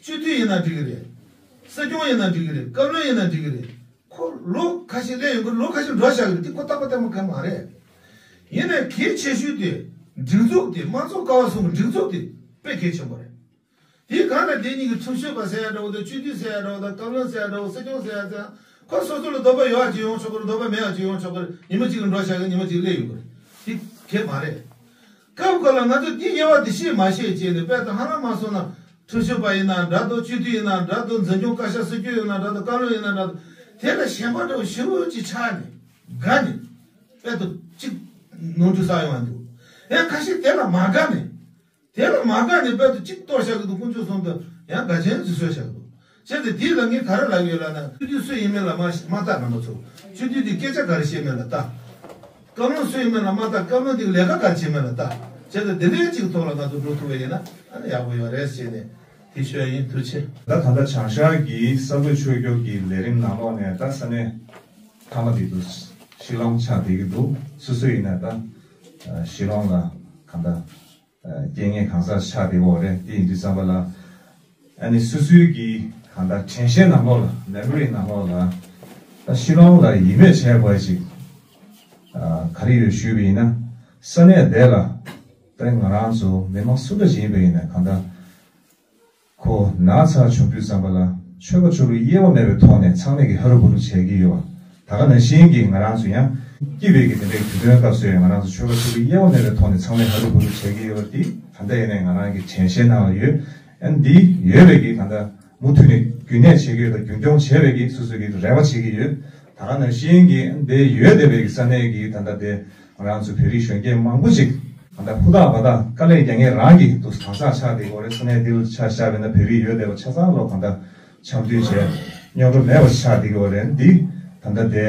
སྤྱི་འཐུས་ཡིན་ན་འགྲིག་གི་རེད། སྲིད་སྐྱོང་ཡིན་ན་འགྲིག་གི་རེད། བཀའ་བློན་ཡིན་ན་འགྲིག་གི་རེད། ཁོ་ལོ་ཁ་ཤས་སླེབས་ཡོང་གི། ལོ་ཁ་ཤས་འགྲོ་བཞག་གི་རེད། དེ་ཁོ་རྟག་པ་ལྟད་མོ་གང་མ་རེད། ཡིན་ནའི་གལ་ཆེ་ཤོས་དེ་སྒྲིག་འཛུགས་དེ། དམངས་གཙོ་ཀ་བ་གསུམ་གྱི་སྒྲིག་འཛུགས་དེ་དཔེ་གལ་ཆེན་པོ་རེད། དེའི་སྒང་ལ་དེ་གཉིས་ཀྱི་ཁྲིམས་ཞིབ་པ་ཟེར་ཡ་འདྲ་བོ་དང་། སྤྱི་འཐུས་ཟེར་ཡ་འདྲ་བོ་དང་། བཀའ་བློན་ཟེར་ཡ་འདྲ་བོ། སྲིད་སྐྱོང་ཟེར་ཡ་ཟེར་ཡ། ཁོ་སོ་སོ་ལ་འདོད་པ་ཡོད་པ་ཅིག་ཡོང་ཆོག་གི་རེད། འདོད་པ་མེད་པ་ཅིག་ཡོང་ཆོག་གི་རེད། ཉི་མ་གཅིག་ལ་འགྲོ་བཞག་གི། ཉི་མ་གཅིག་སླེབས་ཡོང་གི་རེད། དེ་གལ་མ་རེད། སྐབས་འགའ་ལ་ང་ཚོ་འདི་དབྱེ་བ་འདི་ཤེས་མ་ཤེས་བྱས་ནས། དཔེ་དང་ཧ་ལམ་མ་སོང་ན། ཁྲིམས་ཞིབ་པ་ཡིན་ན་འདྲ་འདུག་སྤྱི་འཐུས་ཡིན་ན་འདྲ་འདུག་འཛིན་སྐྱོང་བཀའ་ཤག་སྲིད་སྐྱོང་ཡིན་ན་འདྲ་འདུག་བཀའ་བློན་ཡིན་ན་འདྲ་འདུག་དེ་ལ་ཞེན་པ་འདྲ་བོ་ཞེ་པོ་ཅིག་ཆགས་ནས། དགའ་ནས། དཔེ་དང་གཅིག་ནོར་འཁྲུལ་བསགས་ཡོང་བ་འདུག་ཡང་ཁ་ཤས་དེ་ལ་མ་དགའ་ནས། དེ་ལ་མ་དགའ་ནས་དཔེ་དང་གཅིག་གཏོར་བཞག་གི་འདུག་དཀོན་མཆོག་གསུམ་དུ་ཡང་དགའ་ཆེན་ཅིག་བཟོས་བཞག་གི་འདུག་བྱས་ཙང་དེ་ལ་ངས་ག་རེ་ལབ་ཡོད་ལབ་ན། སྤྱི་འཐུས་སུ་ཡིན་མིན་ལ་མ་མ་ལྟ། རྣམ་པ་ཚོ། སྤྱི་འཐུས་དེ་སྐད་ཆ་ག་རེ་བཤད་མིན་ལ་ལྟ། བཀའ་བློན་སུ་ཡིན་མིན་ལ་མ་ལྟ། བཀའ་བློན་དེ་གི་ལས་ཀ་ག་རེ་བྱེད་མིན་ལ་ལྟ། བྱས་ཙང་དེ་འདྲའི་གཅིག་ཐོག་ལ་ང་ཚོ་འགྲོ་ཐུབ་པ་ཡིན་ན་ཨ་ནི་ཡག་པོ་ཡོད་རེད་ཟེར་ནས་དེ་ཤོད་ཡིན། ཐུགས་རྗེ་ཆེ། ད་ད་ལྟ་བྱང་ཤར་གྱི་གསར་འགོད་ཕྱོགས་སྐྱོར་གྱི་ལས་རིམ་ནང་ལོགས་ནས། ད་ས་གནས་མཐའ་མ་དེ་དུ་ཤི་ལོང་ཆགས་བསྡད་ཀྱི་འདུག་སོ་སོ་ཡིན་ན་ད་ཤི་ལོང་ལ་གང་ལྟར་རྐྱེན་ངན་གང་སར་ཆགས་བསྡད་ཡོད་རེད། དེ་ཡིན་དུས་ཙམ་པ་ལ། ཨ་ནི་སོ་སོའི་གི་གང་ལྟར་དྲན་ཤེས་ནང་ལོགས་ལ། མེ་མོ་རི་ནང་ལོགས་ལ། ད་ཤི་ལོང་ལ་ཡིད་མོས་བྱས་པ་ཞིག་ག་རེ་ཡོད་ཞུས་པ་ཡིན་ན། ས་གནས་དེ་ལ་ད་ང་རང་ཚོ་མི་མང་སུ་འདྲ་ཞིག་ཡིན་པ་ཡིན་ན། གང་ལྟར་ཁོ་ན་ཚ་བྱུང་དུས་ཙམ་པ་ལ་ཆོལ་ཁ་ཆོས་ལུགས་དབྱེ་བ་མེད་པའི་ཐོག་ནས་ཚང་མས་ཀྱི་ཧ་རུ་བུ་རུ་བྱེད་ཀྱི་ཡོད་པ། ད་ག་ནང་བཞིན་གྱི་ང་རང་ཚོ་ཡང་སྐྱིད་པའི་གི་དེ་འདྲའི་དུས་སྟོན་སྐབས་སུ་ཡང་ང་རང་ཚོ་ཆོལ་ཁ་ཆོས་ལུགས་དབྱེ་བ་མེད་པའི་ཐོག་ནས་ཚང་མས་ཧ་རུ་བུ་རུ་བྱེད་ཀྱི་ཡོད་པ་དེ་ད་ལྟ་ཡིན་ནའི་ང་རང་གི་དྲན་ཤེས་ནང་ལ་ཡོད། ཨ་ནི་འདི་ཡོད་པའི་གི་ད་ལྟ་མུ་མཐུད་ནས་རྒྱུན་གནས་བྱེད་ཀྱི་ཡོད་དང་། རྒྱུན་སྐྱོང་བྱེད་པའི་གི་སོ་སོ་གི་རེ་བ་བྱེད་ཀྱི་ཡོད། ད་ག་ནང་བཞིན་གྱི་འདི་ཡོད་བསྡད་པའི་གི་ས་གནས་ཀྱི་ད་ལྟ་དེ་ང་རང་ཚོ་བོད་རིགས་གཞོན་སྐྱེས་མང་པོ་ཞིག་གང་ལྟར་ཧུར་ཐག་འབད་ཐག་དཀའ་ལས་རྒྱག་མཁན་རང་གི་དུ་གང་ཟག་ཆགས་བསྡད་ཀྱི་ཡོད་རེད། ས་གནས་འདི་ལ་ཆ་བཞག་པ་ཡིན་ན་བོད་རིགས་ཡོད་བསྡད་པ་ཆ་ཚང་ལོ་གང་ལྟར་འཆམ་མཐུན་བྱས་རྙོག་དྲ་མེད་པ་ཆགས་བསྡད་ཀྱི་ཡོད་རེད། འདི་ད་ལྟ་དེ་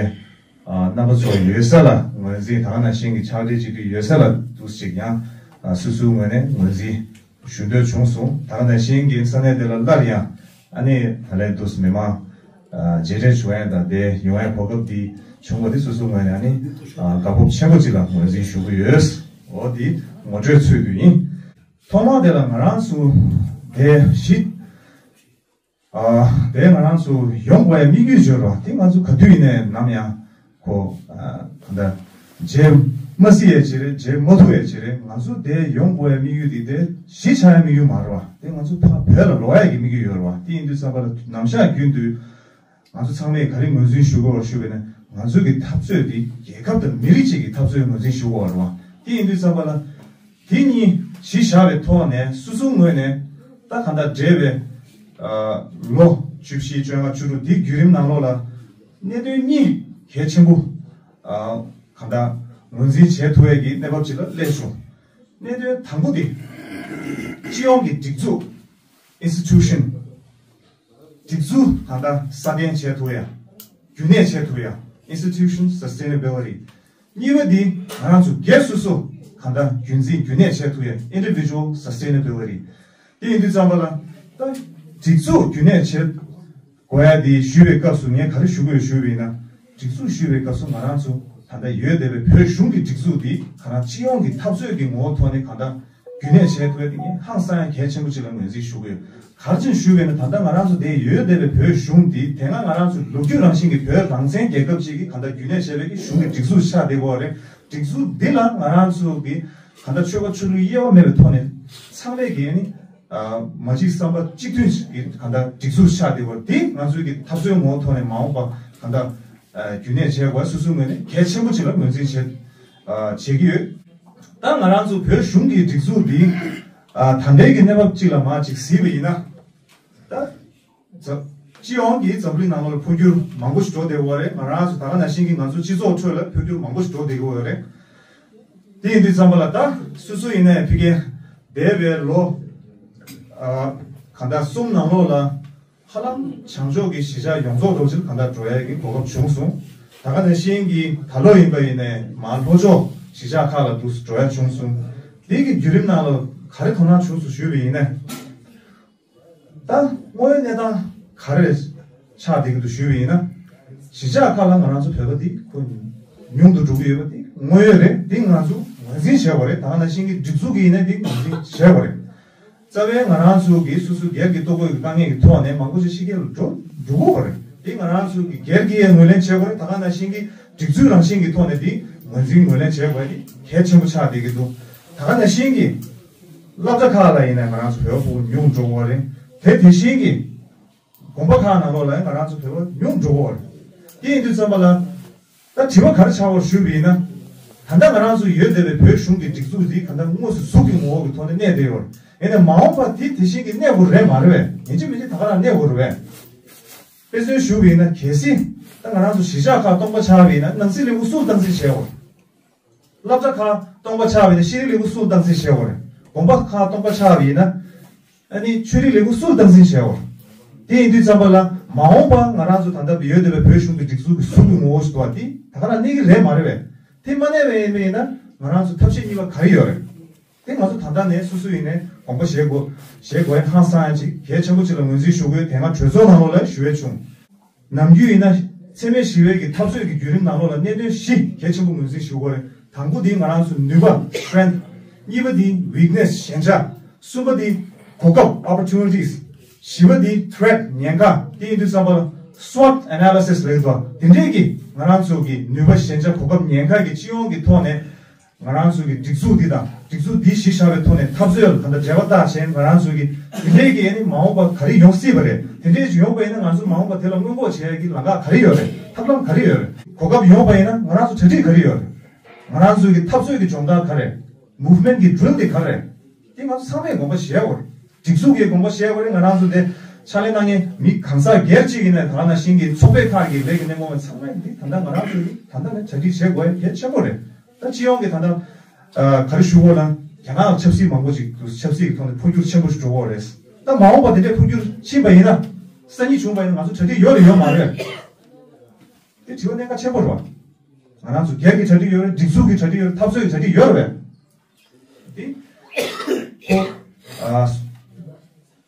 ཨ་རྣམ་པ་ཚོ་ཡོད་ས་ལ་ངོས་འཛིན། ད་ག་ནང་བཞིན་གྱི་ཕྱག་སྦྲེལ་བྱེད་དུས་ཡོད་ས་ལ་འདུག་ཅིག་ཡང་ཨ་སོ་སོའི་ངོས་ནས་ངོས་འཛིན་ཞུ་འདོད་བྱུང་སོང་། ད་ག་ནང་བཞིན་གྱི་ས་གནས་དེ་ལ་སླར་ཡང་ཨ་ནི་ད་ལན་འདུག་མི་མང་ཨ་མཇལ་འཕྲད་བྱུང་ཡ་དང་དེ་ཡོང་ཡ་གོ་སྐབས་འདི་བྱུང་བ་དེ་སོ་སོའི་ངོས་ནས་ཨ་ནི་ཨ་དགའ་སྤོབས་ཆེན་པོ་ཅིག་ལ་ངོས་འཛིན་ཞུ་གི་ཡོད། འོ་འདི་ངོ་སྤྲོད་ཚུལ་དུ་ཡིན། ཐོག་མར་དེ་ལ་ང་རང་ཚོ་དེ་གཞི་ཨ་དེ་ང་རང་ཚོ་ཡོང་དགོས་ཡ་དམིགས་ཡུལ་འབྱོར་བ་དེ་ང་ཚོ་ག་དུས་ཡིན་ནའི་ནམ་ཡང་ཁོ་ཨ་ད་ལྟ་བརྗེད་མ་སྲིད་ཡ་ཅིག་རེད། བརྗེད་མ་ཐུབ་ཡ་ཅིག་རེད། ང་ཚོ་དེ་ཡོང་དགོས་ཡ་དམིགས་ཡུལ་དེ་དེ་གཞི་ཆགས་ཡ་དམིགས་ཡུལ་མ་རེད་བ། དེ་ང་ཚོ་ཕར་བོད་ལ་ལོག་ཡ་གི་དམིགས་ཡུལ་ཡོད་རེད་བ། དེ་ཡིན་དུས་ཙམ་པ་ལ་ནམ་ཞག་རྒྱུན་དུ་ང་ཚོ་ཚང་མས་ག་རེ་ངོས་འཛིན་ཞུ་དགོས་པ་ཞུ་བས་ན། ང་ཚོ་གི་འཐབ་རྩོད་དེ་རྒྱལ་ཁབ་དང་མི་རིགས་གཅིག་གི་འཐབ་རྩོད་ངོས་འཛིན་ཞུ་དགོས་པ་རེད་བ། དེ་ཡིན་དུས་ཙམ་པ་ལ་དེ་གཉིས་གཞི་བཞག་པའི་ཐོག་ནས་སོ་སོའི་ངོས་ནས་ད་གང་ལྟར་འབྲེལ་བའི་ཨ་ལོ་བཅུ་བཞི་བཅོ་ལྔ་བཅུ་དྲུག་དེའི་བརྒྱུད་རིམ་ནང་ལོགས་ལ་གནད་དོན་གཉིས་གལ་ཆེན་པོ་ཨ་གང་ལྟར་ངོས་འཛིན་བྱེད་ཐུབ་ཡས་ཀྱི་གནས་བབ་ཅིག་ལ་སླེབས་བྱུང་། གནད་དོན་དང་པོ་དེ་སྤྱི་ཡོངས་ཀྱི་སྒྲིག་འཛུགས། Institution། སྒྲིག་འཛུགས་གང་ལྟར་སྲ་བརྟན་བྱེད་ཐུབ་ཡ། རྒྱུན་གནས་བྱེད་ཐུབ་ཡ། Institution sustainability། གཉིས་པ་འདི་ང་རང་ཚོ་སྒེར་སོ་སོ་གང་ལྟར་རྒྱུན་འཛིན་རྒྱུན་གནས་བྱེད་ཐུབ་ཡ། Individual sustainability། དེ་ཡིན་དུས་ཙམ་པ་ལ་ད་སྒྲིག་འཛུགས་རྒྱུན་གནས་བྱེད་དགོས་ཡ་འདི་ཞུས་པའི་སྐབས་སུ་ངས་ག་རེ་ཞུ་དགོས་ཞུས་པ་ཡིན་ན། སྒྲིག་འཛུགས་ཞུས་པའི་སྐབས་སུ་ང་རང་ཚོ་ད་ལྟ་ཡོད་བསྡད་པའི་བོད་གཞུང་གི་སྒྲིག་འཛུགས་འདི་ག་རང་སྤྱི་ཡོངས་ཀྱི་འཐབ་རྩོད་ཀྱི་ངོ་བོ་ཐོག་ནས་གང་ལྟར་རྒྱུན་གནས་བྱས་ཐུབ་ཡ་དེ་ངས་ཧང་སང་ཡ་གལ་ཆེན་པོ་ཅིག་ལ་ངོས་འཛིན་ཞུ་གི་ཡོད། ག་རེ་བྱས་ནས་ཞུ་བས་ན། ད་ལྟ་ང་རང་ཚོ་དེ་ཡོད་བསྡད་པའི་བོད་གཞུང་འདི་དེ་སྔ་ང་རང་ཚོ་ལོ་རྒྱུས་རང་བཞིན་གྱི་བོད་རང་བཙན་རྒྱལ་ཁབ་ཅིག་གི་གང་ལྟར་རྒྱུན་གནས་བྱས་པའི་གི་གཞུང་གི་སྒྲིག་འཛུགས་ཆགས་བསྡད་ཡོད་རེད། སྒྲིག་འཛུགས་འདི་ལ་ང་རང་ཚོ་གི་གང་ལྟར་ཆོལ་ཁ་ཆོས་ལུགས་དབྱེ་བ་མེད་པའི་ཐོག་ནས་ཚང་མས་ཀྱི་ནི་ཨ་མ་གཅིག་བསམ་པ་གཅིག་མཐུན་གྱི་གང་ལྟར་སྒྲིག་འཛུགས་ཆགས་བསྡད་ཡོད་རེད། དེ་ང་ཚོའི་གི་འཐབ་རྩོད་ངོ་བོ་ཐོག་ནས་མ་འོངས་པ་གང་ལྟར་རྒྱུན་གནས་བྱས་དགོས་སོ་སོའི་ངོས་ནས་གལ་ཆེན་པོ་ཅིག་ལ་ངོས་འཛིན་བྱེད་བྱེད་ཀྱི་ཡོད། ད་ང་རང་ཚོ་བོད་གཞུང་གི་སྒྲིག་འཛུགས་འདི་ད་ལྟའི་གི་གནས་བབ་ཅིག་ལ་མར་ཅིག་གཟིགས་པ་ཡིན་ན། ད་འཛམ་སྤྱི་ཡོངས་ཀྱི་འཛམ་གླིང་ནང་ལོགས་ལ་འཕོ་འགྱུར་མང་པོ་ཞིག་འགྲོ་བསྡད་ཡོད་རེད། ང་རང་ཚོ་ད་ག་ནང་བཞིན་གྱི་ང་ཚོ་སྤྱི་ཚོགས་ཁྲོད་ལ་འཕོ་འགྱུར་མང་པོ་ཞིག་འགྲོ་བསྡད་ཡོད་རེད། དེ་ཡིན་དུས་ཙམ་པ་ལ་ད་སོ་སོ་ཡིན་ནའི་ཕ་གིར་འདས་པའི་ལོ་ཨ་གང་ལྟར་གསུམ་ནང་ལོགས་ལ་ཧ་ལམ་བྱང་ཕྱོགས་ཀྱི་གཞིས་ཆགས་ཡོངས་རྫོགས་འགྲོ་ཕྱིར་གང་ལྟར་འགྲོ་ཡ་གི་གོ་སྐབས་བྱུང་སོང་། ད་ག་ནང་བཞིན་གྱི་ད་ལོ་ཡིན་པ་ཡིན་ནའི་མར་ལྷོ་ཕྱོགས་གཞིས་ཆགས་ཁག་ལ་འདུག་སེ་འགྲོ་ཡ་བྱུང་སོང་། དེ་གི་བརྒྱུད་རིམ་ནང་ལ་ག་རེ་དོ་སྣང་བྱུང་སོང་ཞུས་པ་ཡིན་ན། ད་དངོས་ཡོད་གནས་སྟངས་ག་རེ་ཆགས་བསྡད་ཀྱི་འདུག་ཞུས་པ་ཡིན་ན། གཞིས་ཆགས་ཁག་ལ་ང་རང་ཚོ་བོད་པ་འདི་ཁོ་ཉུང་དུ་འགྲོ་གི་ཡོད་པ་འདི་དངོས་ཡོད་རེད། འདི་ང་ཚོ་ངོས་འཛིན་བྱས་པ་རེད། ད་ག་ནང་བཞིན་གྱི་སྒྲིག་འཛུགས་ཀྱིས་ཡིན་ན་འདི་ངོས་འཛིན་བྱས་པ་རེད། རྩ་བའི་ང་རང་ཚོ་གི་སོ་སོ་སྒེར་གྱི་ལྟོ་གོས་ཀྱི་དཀའ་ངལ་གྱི་ཐོག་ནས་མང་པོ་ཞིག་ཕྱི་རྒྱལ་ལ་འགྲོ་འགྲོ་གི་ཡོད་རེད། འདི་ང་རང་ཚོ་གི་སྒེར་གྱིས་ཡང་ངོས་ལེན་བྱེད་དགོས་རེད། ད་ག་ནང་བཞིན་གྱི་སྒྲིག་འཛུགས་རང་བཞིན་གྱི་ཐོག་ནས་འདི་ངོས་འཛིན་ངོས་ལེན་བྱེད་དགོས་རེད། འདི་གལ་ཆེན་པོ་ཆགས་བསྡད་ཀྱི་འདུག་ད་ག་ནང་བཞིན་གྱི་སློབ་གྲྭ་ཁག་ལ་ཡིན་ན་ང་རང་ཚོ་བོད་པ་ཉུང་འགྲོ་གི་རེད། དེ་དེ་བཞིན་གྱི་དགོན་པ་ཁག་ནང་ལོགས་ལ་ཡང་ང་རང་ཚོ་བོད་པ་ཉུང་འགྲོ་གི་རེད། དེ་ཡིན་དུས་ཙམ་པ་ལ། ད་དྲི་བ་ག་རེ་ཆགས་པར་ཞུས་པ་ཡིན་ན། ད་ལྟ་ང་རང་ཚོ་ཡོད་བསྡད་པའི་བོད་གཞུང་གི་སྒྲིག་འཛུགས་འདི་ག་འདྲ་དངོས་སུ་གཟུགས་ཀྱི་ངོ་བོ་གི་ཐོག་ནས་གནས་བསྡད་ཡོད་རེད། ཡིན་ནའི་མ་འོངས་པར་དེ་དེ་བཞིན་གྱི་གནས་དགོས་རེད་མ་རེད་པས། ཡིན་གཅིག་མིན་གཅིག་ད་ག་རང་གནས་དགོས་རེད་པས། དཔེ་མཚོན་ཞུས་པ་ཡིན་ན། གལ་སྲིད་ད་ང་རང་ཚོ་གཞིས་ཆགས་ཁག་སྟོང་པ་ཆགས་པ་ཡིན་ན། ནང་སྲིད་ལས་ཁུངས་སུར་སྟངས་འཛིན་བྱས་ཡོད་རེད། སློབ་གྲྭ་ཁག་སྟོང་པ་ཆགས་པ་ཡིན་ན་ཤེས་རིག་ལས་ཁུངས་སུར་སྟངས་འཛིན་བྱས་ཡོད་རེད། དགོན་པ་ཁག་སྟོང་པ་ཆགས་པ་ཡིན་ན། ཨ་ནི་ཆོས་རིག་ལས་ཁུངས་སུར་སྟངས་འཛིན་བྱས་ཡོད་རེད། དེ་ཡིན་དུས་ཙམ་པ་ལ་མ་འོངས་པ་ང་རང་ཚོ་ད་ལྟ་ཡོད་བསྡད་པའི་བོད་གཞུང་གི་སྒྲིག་འཛུགས་ཀྱི་གཟུགས་ཀྱི་ངོ་བོ་ཞིག་འདུག་པ། དེ་ད་ག་རང་གནས་ཀྱི་རེད་མ་རེད་པས། དེ་མ་གནས་པ་ཡིན་པ་ཡིན་ན་ང་རང་ཚོ་ཐབས་ཤེས་གཉིས་པ་ག་རེ་ཡོད་རེད། དེ་ང་ཚོ་ད་ལྟ་ནས་སོ་སོ་ཡིན་ནའི་དགོངས་པ་བཞེས་དགོས། བཞེས་དགོས་ཡ་ཧང་སང་ཡ་ཅིག་གལ་ཆེན་པོ་ཅིག་ལ་ངོས་འཛིན་ཞུ་དགོས། དེ་སྔ་གྲོས་ཚོགས་ནང་ལོགས་ལ་ཞུ་ཡས་བྱུང་། ནམ་རྒྱུན་ཡིན་ན་འཚེ་མེད་ཞི་བའི་གི་འཐབ་རྩོད་ཀྱི་བརྒྱུད་རིམ་ནང་ལོགས་ལ་གནད་དོན་བཞི་གལ་ཆེན་པོ་ངོས་འཛིན་ཞུ་དགོས་རེད། དང་པོ་དེ་ང་རང་ཚོ་ནུས་པ། strength། གཉིས་པ་དེ་weakness། ཞན་ཆ། གསུམ་པ་དེ་གོ་སྐབས། opportunities། བཞི་པ་དེ་threat། ཉེན་ཁ། དེ་ཡིན་དུས་ཙམ་པ་ལ་SWOT analysis ལབ་ཀྱི་འདུག་དེ་འདྲས་ཀྱི་ང་རང་ཚོ་གི་ནུས་པ། ཞན་ཆ། གོ་སྐབས། ཉེན་ཁ་གི་སྤྱི་ཡོངས་ཀྱི་ཐོག་ནས། ང་རང་ཚོ་གི་སྒྲིག་འཛུགས་འདི་དང་སྒྲིག་འཛུགས་འདི་གཞི་བཞག་པའི་ཐོག་ནས་འཐབ་རྩོད་ལ་ད་ལྟ་འབྲེལ་བ་བཏགས་བྱས། ང་རང་ཚོ་གི་དེ་འདྲའི་གི་ཨ་ནི་མ་འོངས་པ་ག་རེ་ཡོང་སྲིད་པ་རེད། དེ་འདྲའི་ཅིག་ཡོང་པ་ཡིན་ན་ང་ཚོ་མ་འོངས་པ་དེ་ལ་སྔོན་འགོག་བྱེད་ཡ་གི་ལམ་ཁ་ག་རེ་ཡོད་རེད། ཐབས་ལམ་ག་རེ་ཡོད་རེད། གོ་སྐབས་ཡོང་པ་ཡིན་ན་ང་རང་ཚོ་གྲ་སྒྲིག་ག་རེ་ཡོད་རེད། ང་རང་ཚོ་གི་འཐབ་རྩོད་ཀྱི་སྦྱོང་བརྡར་ག་རེ། movement གི་drill དེ་ག་རེ། དེ་ང་ཚོ་ཚང་མས་དགོངས་པ་བཞེས་དགོས་རེད། སྒྲིག་འཛུགས་ཀྱིས་དགོངས་པ་བཞེས་དགོས་རེད། ང་རང་ཚོ་དེ་ཕྱག་ལས་གནང་མཁན་མི་གང་ཟག་སྒེར་གཅིག་ཡིན་ནའི་ད་ག་ནང་བཞིན་གྱི་ཚོགས་པའི་ཁག་གི་ལས་ཀྱི་སྣེ་ཁོངས་ཚང་མས་འདི་ད་ལྟ་ང་རང་ཚོ་གི་ད་ལྟ་ནས་གྲ་སྒྲིག་བྱེད་དགོས་ཡ་གལ་ཆེན་པོ་རེད། ད་སྤྱི་ཡོངས་ཀྱི་ད་ལྟ་ཨ་ག་རེ་ཞུ་དགོས་ལ། རྒྱ་ནག་ལ་ཆབ་སྲིད་མང་པོ་ཅིག་འདུག་ཆབ་སྲིད་ཀྱི་ཐོག་ནས་འཕོ་འགྱུར་ཆེན་པོ་ཞིག་འགྲོ་གི་རེད། ད་མ་འོངས་པ་དེ་འདྲའི་འཕོ་འགྱུར་ཕྱིན་པ་ཡིན་ན། སང་ཉིན་བྱུང་པ་ཡིན་ན་ང་ཚོ་གྲ་སྒྲིག་ཡོད་རེད་ཡོད་མ་རེད། དེ་དྲི་བ་གནད་འགག་ཆེན་པོ་རེད་བ། ང་རང་ཚོ་སྒེར་གྱི་གྲ་སྒྲིག་ཡོད་རེད། སྒྲིག་འཛུགས་ཀྱི་གྲ་སྒྲིག་ཡོད་རེད། འཐབ་རྩོད་ཀྱི་གྲ་སྒྲིག་ཡོད་རེད་བས། དེ་ཁོ་ཨ་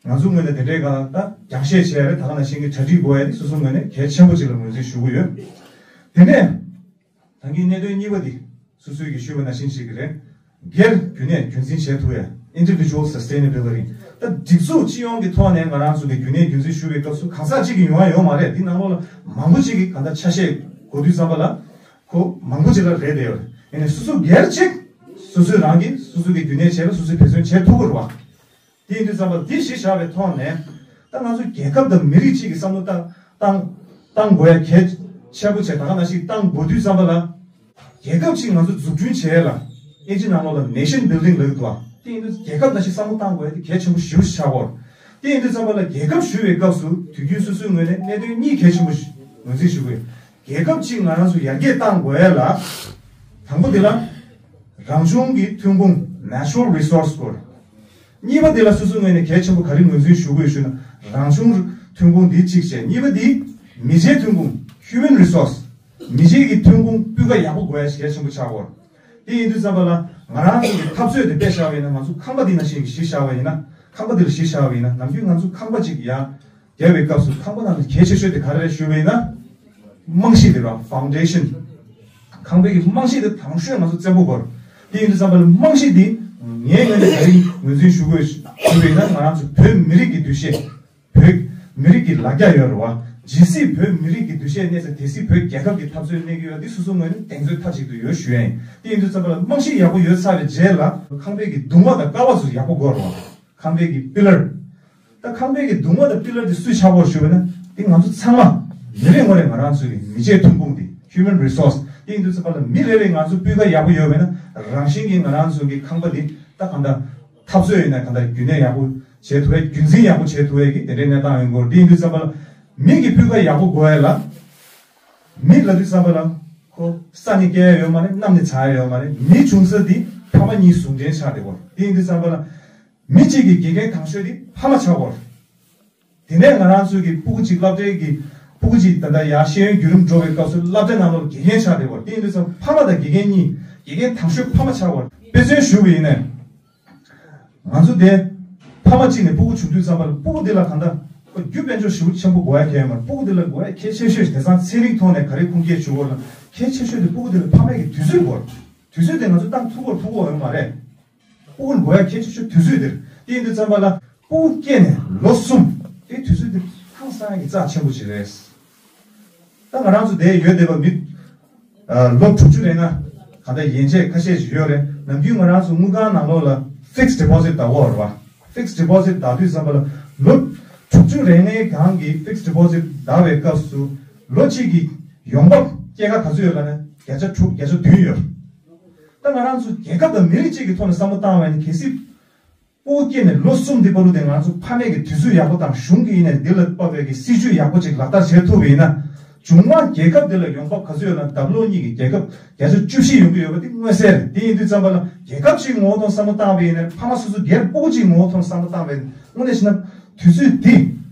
ང་ཚོ་ངོས་ནས་དེ་འདྲའི་གང་ལྟར་རྒྱང་བཤད་བྱས་རེད། ད་ག་ནང་བཞིན་གྱི་གྲ་སྒྲིག་དགོས་ཡ་དེ་སོ་སོ་ངོས་ནས་གལ་ཆེན་པོ་ཅིག་ལ་ངོས་འཛིན་ཞུ་གི་ཡོད། དེ་ནས་ད་གིན་གནད་དོན་གཉིས་པ་དེ་སོ་སོས་ཀྱིས་ཞུས་པ་ནང་བཞིན་ཞིག་གི་རེད། སྒེར་རྒྱུན་གནས་རྒྱུན་འཛིན་བྱེད་ཐུབ་ཡ། individual sustainability། ད་སྒྲིག་འཛུགས་སྤྱི་ཡོངས་ཀྱི་ཐོག་ནས་ང་རང་ཚོ་གི་རྒྱུན་གནས་རྒྱུན་འཛིན་ཞུ་བའི་སྐབས་སུ་གང་ཟག་གཅིག་གིས་ཡོང་ཡ་ཡོད་མ་རེད། དེ་ནང་ལོགས་ལ་མང་པོ་ཅིག་གིས་གང་ལྟར་ཆ་ཤས་དགོས་དུས་ཙམ་པ་ལ་ཁོ་མང་པོ་ཅིག་ལ་རེད་བསྡད་ཡོད་རེད། ཡིན་ནའི་སོ་སོ་སྒེར་གཅིག་སོ་སོས་རང་གིས་སོ་སོ་གི་རྒྱུན་གནས་བྱས་ལ་སོ་སོས་འབད་བརྩོན་བྱེད་ཐུབ་ཀྱི་རེད་བ། དེ་ཡིན་དུས་ཙམ་པ་འདི་གཞི་བཞག་པའི་ཐོག་ནས། ད་ང་ཚོ་རྒྱལ་ཁབ་དང་མི་རིགས་གཅིག་གི་བསམ་བློ་བཏང་བཏང་བཏང་དགོས་ཡ་གལ་ཆེན་པོ་བྱས། ད་ག་ནང་བཞིན་བཏང་དགོས་དུས་ཙམ་པ་ལ། རྒྱལ་ཁབ་ཅིག་ང་ཚོ་འཛུགས་སྐྲུན་བྱེད་ཡ་ལ། ཨིན་ཇི་ནང་ལོགས་ལ་nation building ལབ་ཀྱི་འདུག་བ། དེ་ཡིན་དུས་རྒྱལ་ཁབ་ནང་བཞིན་བསམ་བློ་བཏང་དགོས་ཡ་དེ་གལ་ཆེན་པོ་ཞེ་པོ་ཞིག་ཆགས་ཀྱི་ཡོད་རེད། དེ་ཡིན་དུས་ཙམ་པ་ལ་རྒྱལ་ཁབ་ཞུ་བའི་སྐབས་སུ་དུས་རྒྱུན་སོ་སོའི་ངོས་ནས་གནད་དོན་གཉིས་གལ་ཆེན་པོ་ཞིག་ངོས་འཛིན་ཞུ་དགོས། རྒྱལ་ཁབ་ཅིག་ང་རང་ཚོ་ཡར་རྒྱས་གཏང་དགོས་ཡ་ལ། དང་པོ་དེ་ལ་རང་བྱུང་གི་ཐོན་ཁུངས་natural resource དགོས། གཉིས་པ་དེ་ལ་སོ་སོའི་ངོས་ནས་གལ་ཆེན་པོ་ག་རེ་ངོས་འཛིན་ཞུ་དགོས་ཞུ་ན། རང་བྱུང་ཐོན་ཁུངས་འདི་གཅིག་བྱས། གཉིས་པ་དེ་མི་ཆའི་ཐོན་ཁུངས་human resource། མི་ཆའི་གི་ཐོན་ཁུངས་སྤུས་ཀ་ཡག་པོ་དགོས་ཡ་གལ་ཆེན་པོ་ཆགས་ཀྱི་ཡོད་རེད། དེ་ཡིན་དུས་ཙམ་པ་ལ་ང་རང་ཚོ་གི་འཐབ་རྩོད་དེ་དཔེ་བཞག་པ་ཡིན་ན། ང་ཚོ་ཁང་པ་འདི་ནང་བཞིན་གྱི་གཞི་བཞག་པ་ཡིན་ན། ཁང་པ་འདི་ལ་གཞི་བཞག་པ་ཡིན་ན། ནམ་རྒྱུན་ང་ཚོ་ཁང་པ་གཅིག་ཡར་རྒྱབ་པའི་སྐབས་སུ་ཁང་པ་ནང་ལ་གལ་ཆེ་ཤོས་དེ་ག་རེ་རེད་ཞུས་པ་ཡིན་ན། རྨང་གཞི་དེ་ར། foundation། ཁང་པའི་གི་རྨང་གཞི་དེ་དང་ཤོས་ང་ཚོ་བཙན་པོ་དགོས་རེད། དེ་ཡིན་དུས་ཙམ་པ་ལ་རྨང་གཞི་དེ་ངའི་ངོས་ནས་ག་རེ་ངོས་འཛིན་ཞུ་དགོས་ཞུས་པ་ཡིན་ན། ང་རང་ཚོ་བོད་མི་རིགས་ཀྱི་འདུ་ཤེས། བོད་མི་རིགས་ཀྱི་ལ་རྒྱ་ཡོད་རེད་བ། ཇི་སྲིད་བོད་མི་རིགས་ཀྱི་འདུ་ཤེས་གནས་ཚེ་དེ་སྲིད་བོད་རྒྱལ་ཁབ་ཀྱི་འཐབ་རྩོད་གནས་ཀྱི་ཡོད། འདི་སོ་སོ་ངོས་ནས་གདེང་ཚོད་མཐའ་གཅིག་ཏུ་ཡོད་ཞུ་ཡ་ཡིན། དེ་ཡིན་དུས་ཙམ་པ་ལ་རྨང་གཞི་ཡག་པོ་ཡོད་ཚར་བའི་རྗེས་ལ་ཁང་པའི་གི་གདུང་བ་དང་ཀ་བ་ཚོ་ཡག་པོ་དགོས་རེད་བ། ཁང་པའི་གི་པི་ལར། ད་ཁང་པའི་གི་གདུང་བ་དང་པི་ལར་དེ་སུས་ཆགས་པར་ཞུ་བ་ན། དེ་ང་ཚོ་ཚང་མ་མི་རེ་ངོ་རེ་ང་རང་ཚོ་གི་མི་ཆའི་ཐོན་ཁུངས་དེ་human resource། དེ་ཡིན་དུས་ཙམ་པ་ལ་མི་རེ་རེ་ང་ཚོ་སྤུས་ཀ་ཡག་པོ་ཡོད་པ་ན། རང་བཞིན་གྱིས་ང་རང་ཚོ་གི་ཁང་པ་དེ་ད་གང་ལྟར་འཐབ་རྩོད་ཡིན་ན་གང་ལྟར་རྒྱུན་གནས་ཡག་པོ་བྱེད་ཐུབ་པའི། རྒྱུན་འཛིན་ཡག་པོ་བྱེད་ཐུབ་པའི་གི་དེ་འདྲའི་གནས་སྟངས་ཡིན་དགོས། དེ་ཡིན་དུས་ཙམ་པ་ལ་མི་གི་སྤུས་ཀ་ཡག་པོ་དགོས་ཡ་ལ། མི་ལབ་དུས་ཙམ་པ་ལ་ཁོ་ས་ནས་སྐྱེ་ཡ་ཡོད་མ་རེད། གནམ་ནས་ཚ་ཡ་ཡོད་མ་རེད། མི་བྱུང་ས་དེ་ཕ་མ་གཉིས་ཟུང་འབྲེལ་ཆགས་བསྡད་ཡོད་རེད། དེ་ཡིན་དུས་ཙམ་པ་ལ། མི་གཅིག་གི་དགེ་རྒན་དང་ཤོས་དེ་ཕ་མ་ཆགས་ཡོད་རེད། དེ་ནས་ང་རང་ཚོ་གི་སྤུ་གུ་གཅིག་སློབ་གྲྭའི་གི་སྤུ་གུ་གཅིག་ད་ལྟ་ཡར་ཤེས་ཡོན་བརྒྱུད་རིམ་འགྲོ་བའི་སྐབས་སུ་སློབ་གྲྭ་ནང་ལོགས་དགེ་རྒན་ཆགས་བསྡད་ཡོད་རེད། དེ་ཡིན་དུས་ཙམ་ཕ་མ་དང་དགེ་རྒན་གཉིས། དགེ་རྒན་དང་ཤོས་ཕ་མ་ཆགས་ཡོད་རེད། དཔེ་མཚོན་ཞུ་བ་ཡིན་ན། ང་ཚོ་དེ་ཕ་མ་གཅིག་ནས་སྤུ་གུ་བྱུང་དུས་ཙམ་པ་ལ་སྤུ་གུ་དེ་ལ་གང་ལྟར་ཁོ་རྒྱུ་དཔལ་འབྱོར་ཞེ་པོ་ཆེན་པོ་དགོས་ཡ་གང་ཡང་མ་རེད། སྤུ་གུ་དེ་ལ་དགོས་ཡ་གལ་ཆེ་ཤོས་དེང་སང་ཚན་རིག་ཐོག་ནས་ག་རེ་ཁུངས་སྐྱེལ་ཞུ་དགོས་ལ། གལ་ཆེ་ཤོས་དེ་སྤུ་གུ་དེ་ལ་ཕ་མའི་གི་དུས་ཚོད་དགོས་རེད། དུས་ཚོད་དེ་ང་ཚོ་བཏང་ཐུབ་ཀྱི་རེད་ཐུབ་ཀྱི་ཡོད་མ་རེད། སྤུ་གུ་ལ་དགོས་ཡ་གལ་ཆེ་ཤོས་དུས་ཚོད་དེ་རེད། དེ་ཡིན་དུས་ཙམ་པ་ལ་སྤུ་གུ་སྐྱེས་ནས་ལོ་གསུམ་དེ་དུས་ཚོད་དེ་ཧང་སང་ཡ་གི་རྩ་ཆེན་པོ་ཞིག་རེད། ད་ང་རང་ཚོ་དེ་ཡོད་བསྡད་པ་མི་ཨ་ལོ་དྲུག་ཅུ་རེ་ལྔ་ག་འདྲ་ཡན་ཆད་ཁ་ཤས་ཤིག་ཡོད་རེད། ནམ་རྒྱུན་ང་རང་ཚོ་དངུལ་ཁང་ནང་ལོགས་ལ་fixed deposit་བསྡད་ཡོད་རེད་བ། fixed deposit་བསྡད་དུས་ཙམ་པ་ལ་ལོ་དྲུག་ཅུ་རེ་ལྔའི་སྒང་གི་fixed deposit་བསྡད་པའི་སྐབས་སུ་ལོ་གཅིག་གི་ཡོང་འབབ་སྐྱེད་ཀ་ག་ཚོད་ཡོད་ལབ་ན་བརྒྱ་ཆ་དྲུག་བརྒྱ་ཆ་བདུན་ཡོད། ད་ང་རང་ཚོ་རྒྱལ་ཁབ་དང་མི་རིགས་གཅིག་གི་ཐོག་ནས་བསམ་བློ་བཏང་བ་ཡིན་ན་གལ་སྲིད་སྤུ་གུ་སྐྱེས་ནས་ལོ་གསུམ་དེ་བར་དུ་དེ་ང་ཚོ་ཕ་མས་ཀྱི་དུས་ཚོད་ཡག་པོ་དང་གཞུང་གིས་ཡིན་ནས་འདི་ལ་དཔག་པའི་གི་སྲིད་ཇུས་ཡག་པོ་ཅིག་ལག་བསྟར་བྱེད་ཐུབ་པ་ཡིན་ན། འབྱུང་བ་རྒྱལ་ཁབ་འདི་ལ་ཡོང་འབབ་ག་ཚོད་ཡོད་ན་ལྡབ་ལོག་གཉིས་ཀྱི་རྒྱལ་ཁབ་བརྒྱ་ཆ་བཅུ་བཞི་ཡོང་གི་ཡོད་པ་དེ་མངོན་གསལ་རེད། དེ་ཡིན་དུས་ཙམ་པ་ལ་རྒྱལ་ཁབ་ཅིག་ངོ་བོ་ཐོག་བསམ་བློ་བཏང་བ་ཡིན་ན། ཕ་མ་སོ་སོ་སྒེར་སྤུ་གུ་གཅིག་ངོ་བོ་ཐོག་བསམ་བློ་བཏང་བ་ཡིན་ན། དངོས་གནས་བྱས་ན་དུས་ཚོད་འདི་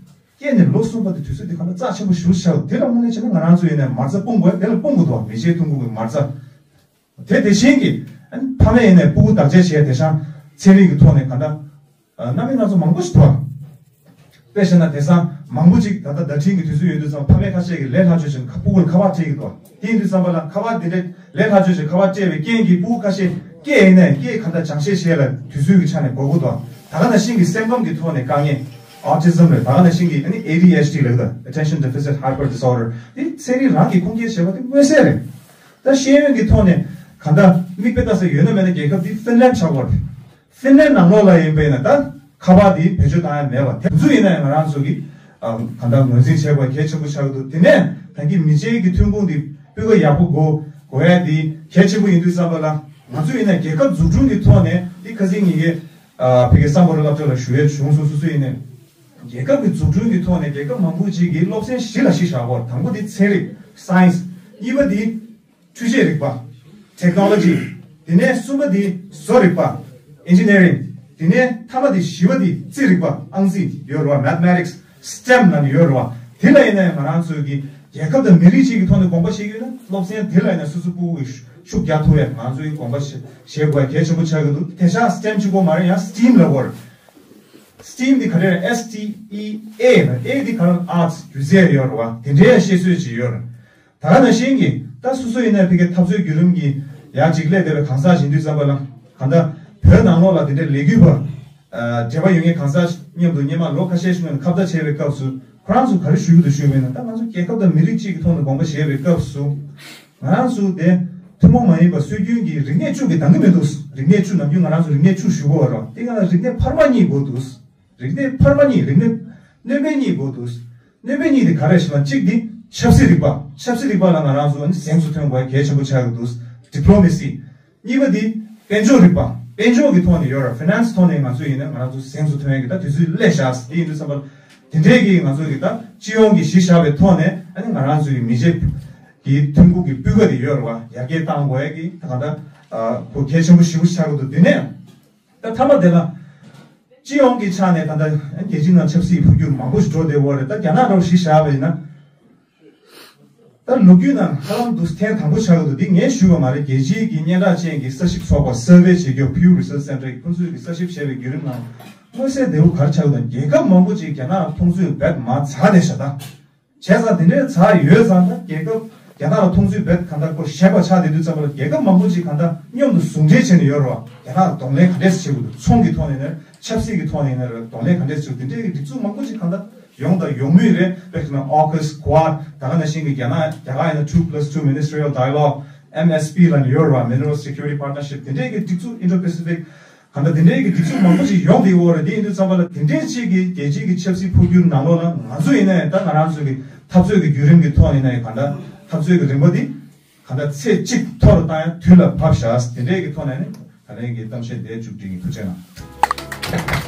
སྐྱེས་ནས་ལོ་གསུམ་བར་དུ་དུས་ཚོད་འདི་ག་འདྲ་རྩ་ཆེན་པོ་ཞེ་པོ་ཆགས། དེ་ལ་དངོས་གནས་བྱས་ན་ང་རང་ཚོ་ཡིན་ན་མ་རྩ་སྤུངས་དགོས། དེ་ལ་སྤུངས་དགོས་འདུག་མི་ཚེའི་ཐུང་ཀུན་གྱི་མ་རྩ། དེ་དེ་བཞིན་གྱི་ཕ་མས་ཡིན་ནས་སྤུ་གུ་བདག་གཅེས་བྱས། དེང་སང་ཚན་རིག་གི་ཐོག་ནས་གང་ལྟར་རྣམ་སྨིན་སྣ་ཚོགས་མང་པོ་ཞིག་འདུག་དཔེ་བཞག་ན་དེང་སང་མང་པོ་ཅིག་ད་ལྟ་བརྡ་འཕྲིན་གྱི་དུས་ཚོད་ཡོད་དུས་ཙམ་ཕ་མས་ཁ་ཤས་ཀྱིས་ལས་སླ་ཆོས་ཆེད་སྤུ་གུ་ལ་ཁ་པར་སྤྲད་ཀྱི་འདུག་དེ་ཡིན་དུས་ཙམ་པ་ལ་ཁ་པར་འདི་འདྲའི་ལས་སླ་ཆོས་ཆེད་ཁ་པར་སྤྲད་པའི་རྐྱེན་གྱིས་སྤུ་གུ་ཁ་ཤས་སྐད་ཡིན་ནས་སྐད་གང་ལྟར་སྦྱང་བཤད་བྱེད་ལ་དུས་ཚོད་ཀྱི་ཆ་ནས་འགོར་གྱི་འདུག་ད་ག་ནང་བཞིན་གྱི་སེམས་ཁམས་ཀྱི་ཐོག་ནས་དཀའ་ངལ། Autism་རེད། ད་ག་ནང་བཞིན་གྱི་ཨ་ནི་A D H D་ལབ་ད། Attention Deficit Hyper Disorder་དེ་ཚན་རིག་རང་གིས་ཁུངས་སྐྱེལ་བྱས་པ་དེ་མངོན་གསལ་རེད། ད་ཤེས་ཡོན་གྱི་ཐོག་ནས་གང་ལྟར་མིག་དཔེ་ལྟ་ས་ཡོད་ན་མེད་ན་རྒྱལ་ཁབ་འདི་ཧྥིན་ལན་ཆགས་པ་རེད། ཧྥིན་ལན་ནང་ལོགས་ལ་ཡིན་པ་ཡིན་ན་ད་ཁ་པར་འདི་བེད་སྤྱོད་བཏང་ཡ་མེད་པ་དེ་ཚོ་ཡིན་ན་ཡང་ང་རང་ཚོ་གིས་ཨ་གང་ལྟར་ངོས་འཛིན་བྱེད་དགོས་གལ་ཆེན་པོ་ཆགས་ཀྱི་འདུག་དེ་ནས་ད་གིན་མི་ཚེའི་གི་ཐོན་ཁུངས་འདི་སྤུས་ཀ་ཡག་པོ་དགོས་དགོས་ཡ་འདི་གལ་ཆེན་པོ་ཡིན་དུས་ཙམ་པ་ལ་ང་ཚོ་ཡིན་ན་རྒྱལ་ཁབ་འཛུགས་སྐྲུན་གྱི་ཐོག་ནས་འདི་ཁ་སང་ཉིན་གྱི་ཨ་ཕ་གིའི་སམ་བྷོ་ཊ་སློབ་གྲྭ་ལ་ཞུ་ཡས་བྱུང་སོང་། སོ་སོ་ཡིན་ནས་རྒྱལ་ཁབ་ཀྱི་འཛུགས་སྐྲུན་གྱི་ཐོག་ནས་རྒྱལ་ཁབ་མང་པོ་ཅིག་གིས་སློབ་ཚན་བཞི་ལ་གཞི་བཞག་པ། དང་པོ་འདི་ཚན་རིག Science། གཉིས་པ་འདི་འཕྲུལ་ཆས་རིག་པ་Technology། དེ་ནས་གསུམ་པ་འདི་བཟོ་རིག་པ་Engineering། དེ་ནས་མཐའ་མ་འདི་བཞི་པ་འདི་རྩིས་རིག་པ་ཨང་རྩིས་ཡོད་རེད་བ། Mathematics། STEM་ལབ་ནས་ཡོད་རེད་བ། དེ་ལ་ཡིན་ན་ཡང་ང་རང་ཚོའི་གི་རྒྱལ་ཁབ་དང་མི་རིགས་གཅིག་གི་ཐོག་ནས་དགོངས་པ་བཞེས་ཀྱི་ཡོད་ན་སློབ་ཚན་དེ་ལ་ཡིན་ན་སོ་སོ་སྤུ་གུ་གི་ཤུགས་རྒྱག་ཐུབ་ཡ་ང་ཚོའི་དགོངས་པ་བཞེས་དགོས་ཡ་གལ་ཆེན་པོ་ཆགས་ཀྱི་འདུག་དེང་སང་STEM་གཅིག་པོ་མ་རེད། ཡང་STEAM་ལབ་ཡོད་རེད། STEAM་འདི་ག་རེ་རེད། S T E A་ལ་A་འདི་ག་རེ་རེད། Arts་སྒྱུ་རྩལ་ཡོད་རེད་བ། དེ་འདྲའི་བཤད་སྲོལ་ཅིག་ཡོད་རེད། ད་ག་ནང་བཞིན་གྱི་ད་སོ་སོ་ཡིན་ན་ཕ་གིའི་འཐབ་རྩོད་བརྒྱུད་རིམ་གྱི་ཡང་ཅིག་སླེབས་བསྡད་པའི་གང་ཟག་ཞིག་ཡིན་དུས་ཙམ་པ་ལ་གང་ལྟར་བོད་ནང་ལོགས་ལ་དེ་འདྲའི་ལས་འགུལ་བ་འབྲེལ་བ་ཡོད་མཁན་གང་ཟག་མཉམ་དུ་སྔོན་མ་ལོ་ཁ་ཤས་ཤིག་སྔོན་ནས་ཁ་བརྡ་བྱས་པའི་སྐབས་སུ་ཁོ་རང་ཚོ་ག་རེ་ཞུ་གི་འདུག་ཞུས་པ་ཡིན་ན། ད་ང་ཚོ་རྒྱལ་ཁབ་དང་མི་རིགས་གཅིག་གི་ཐོག་ནས་དགོངས་པ་བཞེས་པའི་སྐབས་སུ་ང་རང་ཚོ་དེ་ཐུན་མོང་མ་ཡིན་པ་སྲོལ་རྒྱུན་གྱི་རིག་གནས་བཅུ་གི་འདང་གི་མི་འདུག་རིག་གནས་བཅུ་ནམ་རྒྱུན་ང་རང་ཚོ་རིག་གནས་བཅུ་ཞུ་གི་ཡོད་རེད། དེ་ག་ལ་རིག་གནས་འཕར་མ་གཉིས་དགོས་འདུག་རིག་གནས་འཕར་མ་གཉིས། རིག་གནས་སྣོན་པ་གཉིས་དགོས་འདུག་སྣོན་པ་གཉིས་དེ་ག་རེ་ཞེ་ན། གཅིག་དེ་ཆབ་སྲིད་རིག་པ། ཆབ་སྲིད་རིག་པ་ལ་ང་རང་ཚོ་ནི་གཟེངས་སུ་ཐོན་དགོས་གལ་ཆེན་པོ་ཆགས་ཀྱི་འདུག Diplomacy། གཉིས་པ་དེ་དཔལ་འབྱོར་རིག་པ། དཔལ་འབྱོར་གྱི་ཐོག་ནས་ཡོད་ར། Finance་ཐོག་ནས་ང་ཚོ་ཡིན་ན་ང་རང་ཚོ་གཟེངས་སུ་ཐོན་ཡ་གི་ད་དུས་ཚོད་སླེབས་ཤག་དེ་ཡིན་དུས་ཙམ་པ་དེ་འདྲས་ཀྱི་ང་ཚོ་གི་ད་སྤྱི་ཡོངས་ཀྱི་གཞི་བཞག་པའི་ཐོག་ནས་ཨ་ནི་ང་རང་ཚོ་གི་མི་རྗེ་གི་ཐོན་ཁུངས་ཀྱི་སྤུས་ཀ་དེ་ཡོད་ར་བ། ཡར་རྒྱས་བཏང་དགོས་ཡ་གི་ད་ག་ད་ཁོ་གལ་ཆེན་པོ་ཞེ་པོ་ཆགས་ཀྱི་འདུག་དེ་ནས། ད་མཐའ་མ་དེ་ལ་སྤྱི་ཡོངས་ཀྱི་ཆ་ནས་ད་ལྟ་རྒྱལ་སྤྱིའི་ནང་ཆབ་སྲིད་འཕོ་འགྱུར་མང་པོ་ཞིག་འགྲོ་བསྡད་ཡོད་རེད། ད་རྒྱ་ནག་འདྲ་བོ་གཞི་བཞག་པ་ཡིན་ན། ད་ལོ་རྒྱུས་ནང་ཧ་ལམ་དུ་ཐེངས་དང་པོ་ཆགས་ཀྱི་འདུག་འདི་ངས་ཞུས་པ་མ་རེད། རྒྱལ་སྤྱིའི་གི་སྙན་གྲགས་ཅན་གྱི་ས་ཞིབ་ཚོགས་པ་Survey་བྱེད་རྒྱུ་Pew Research Center་ཁོང་ཚོས་ཀྱི་ས་ཞིབ་བྱས་པའི་བརྒྱུད་རིམ་ནང་མངོན་གསལ་དོད་པོ་ག་རེ་ཆགས་ཀྱི་འདུག་རྒྱལ་ཁབ་མང་པོ་ཅིག་རྒྱ་ནག་མཐོང་ཚུལ་རྦད་མར་ཚ་བསྡད་ཤག་ད། བྱས་ཙང་དེ་འདྲའི་ཚ་ཡོད་ཙང་ད་རྒྱལ་ཁབ་རྒྱ་ནག་ལ་མཐོང་ཚུལ་རྦད་གང་ལྟར་ཁོ་ཞན་པ་ཆགས་བསྡད་དུས་ཙམ་པ་ལ་རྒྱལ་ཁབ་མང་པོ་ཅིག་གང་ལྟར་མཉམ་དུ་ཟུང་འབྲེལ་བྱས་ནས་ཡོད་རེད་བ། རྒྱ་ནག་ལ་གདོང་ལེན་ག་འདྲས་བྱེད་དགོས་འདུག་ཚོང་གི་ཐོག་ནས་ཡིན་ན་རེད། ཆབ་སྲིད་ཀྱི་ཐོག་ནས་ཡིན་ན་རེད། གདོང་ལེན་ག་འདྲས་བྱེད་དགོས། དེ་འདྲའི་གི་སྒྲིག་འཛུགས་མང་པོ་ཅིག་གང་ལྟར་ཡོང་དང་ཡོང་མུས་རེད། དཔེར་བྱས་ན་ཨོ་ཁུ་སི། ཀུ་ཨཌ། ད་ག་ནང་བཞིན་གྱི་རྒྱ་ནག་རྒྱ་གར་ཡིན་ན་two plus two ministerial dialogue། M S P་ལབ་ནས་ཡོད་རེད་བ། Mineral Security Partnership། དེ་འདྲའི་གི་སྒྲིག་འཛུགས་Indo-Pacific་གང་ལྟར་དེ་འདྲའི་གི་སྒྲིག་འཛུགས་མང་པོ་ཞིག་ཡོང་བསྡད་ཡོད་རེད། དེ་ཡིན་དུས་ཙམ་པ་ལ་དེ་འདྲའི་ཅིག་གི་རྒྱལ་སྤྱིའི་གི་ཆབ་སྲིད་འཕོ་འགྱུར་ནང་ལོགས་ལ་ང་ཚོ་ཡིན་ན་ཡང་ད་ང་རང་ཚོ་གི་འཐབ་རྩོད་ཀྱི་བརྒྱུད་རིམ་གྱི་ཐོག་ནས་ཡིན་ན་ཡང་གང་ལྟར་འཐབ་རྩོད་ཀྱི་རིམ་པ་འདི་གང་ལྟར་ཚེ་གཅིག་མཐོ་རུ་བཏང་ཡང་དུས་ལ་བབས་བཞག་དེ་འདྲའི་གི་ཐོག་ནས་ནི་ད་ལན་གྱི་གཏམ་བཤད་འདིར་མཇུག་སྒྲིལ་གྱི། ཐུགས་རྗེ་གནང་།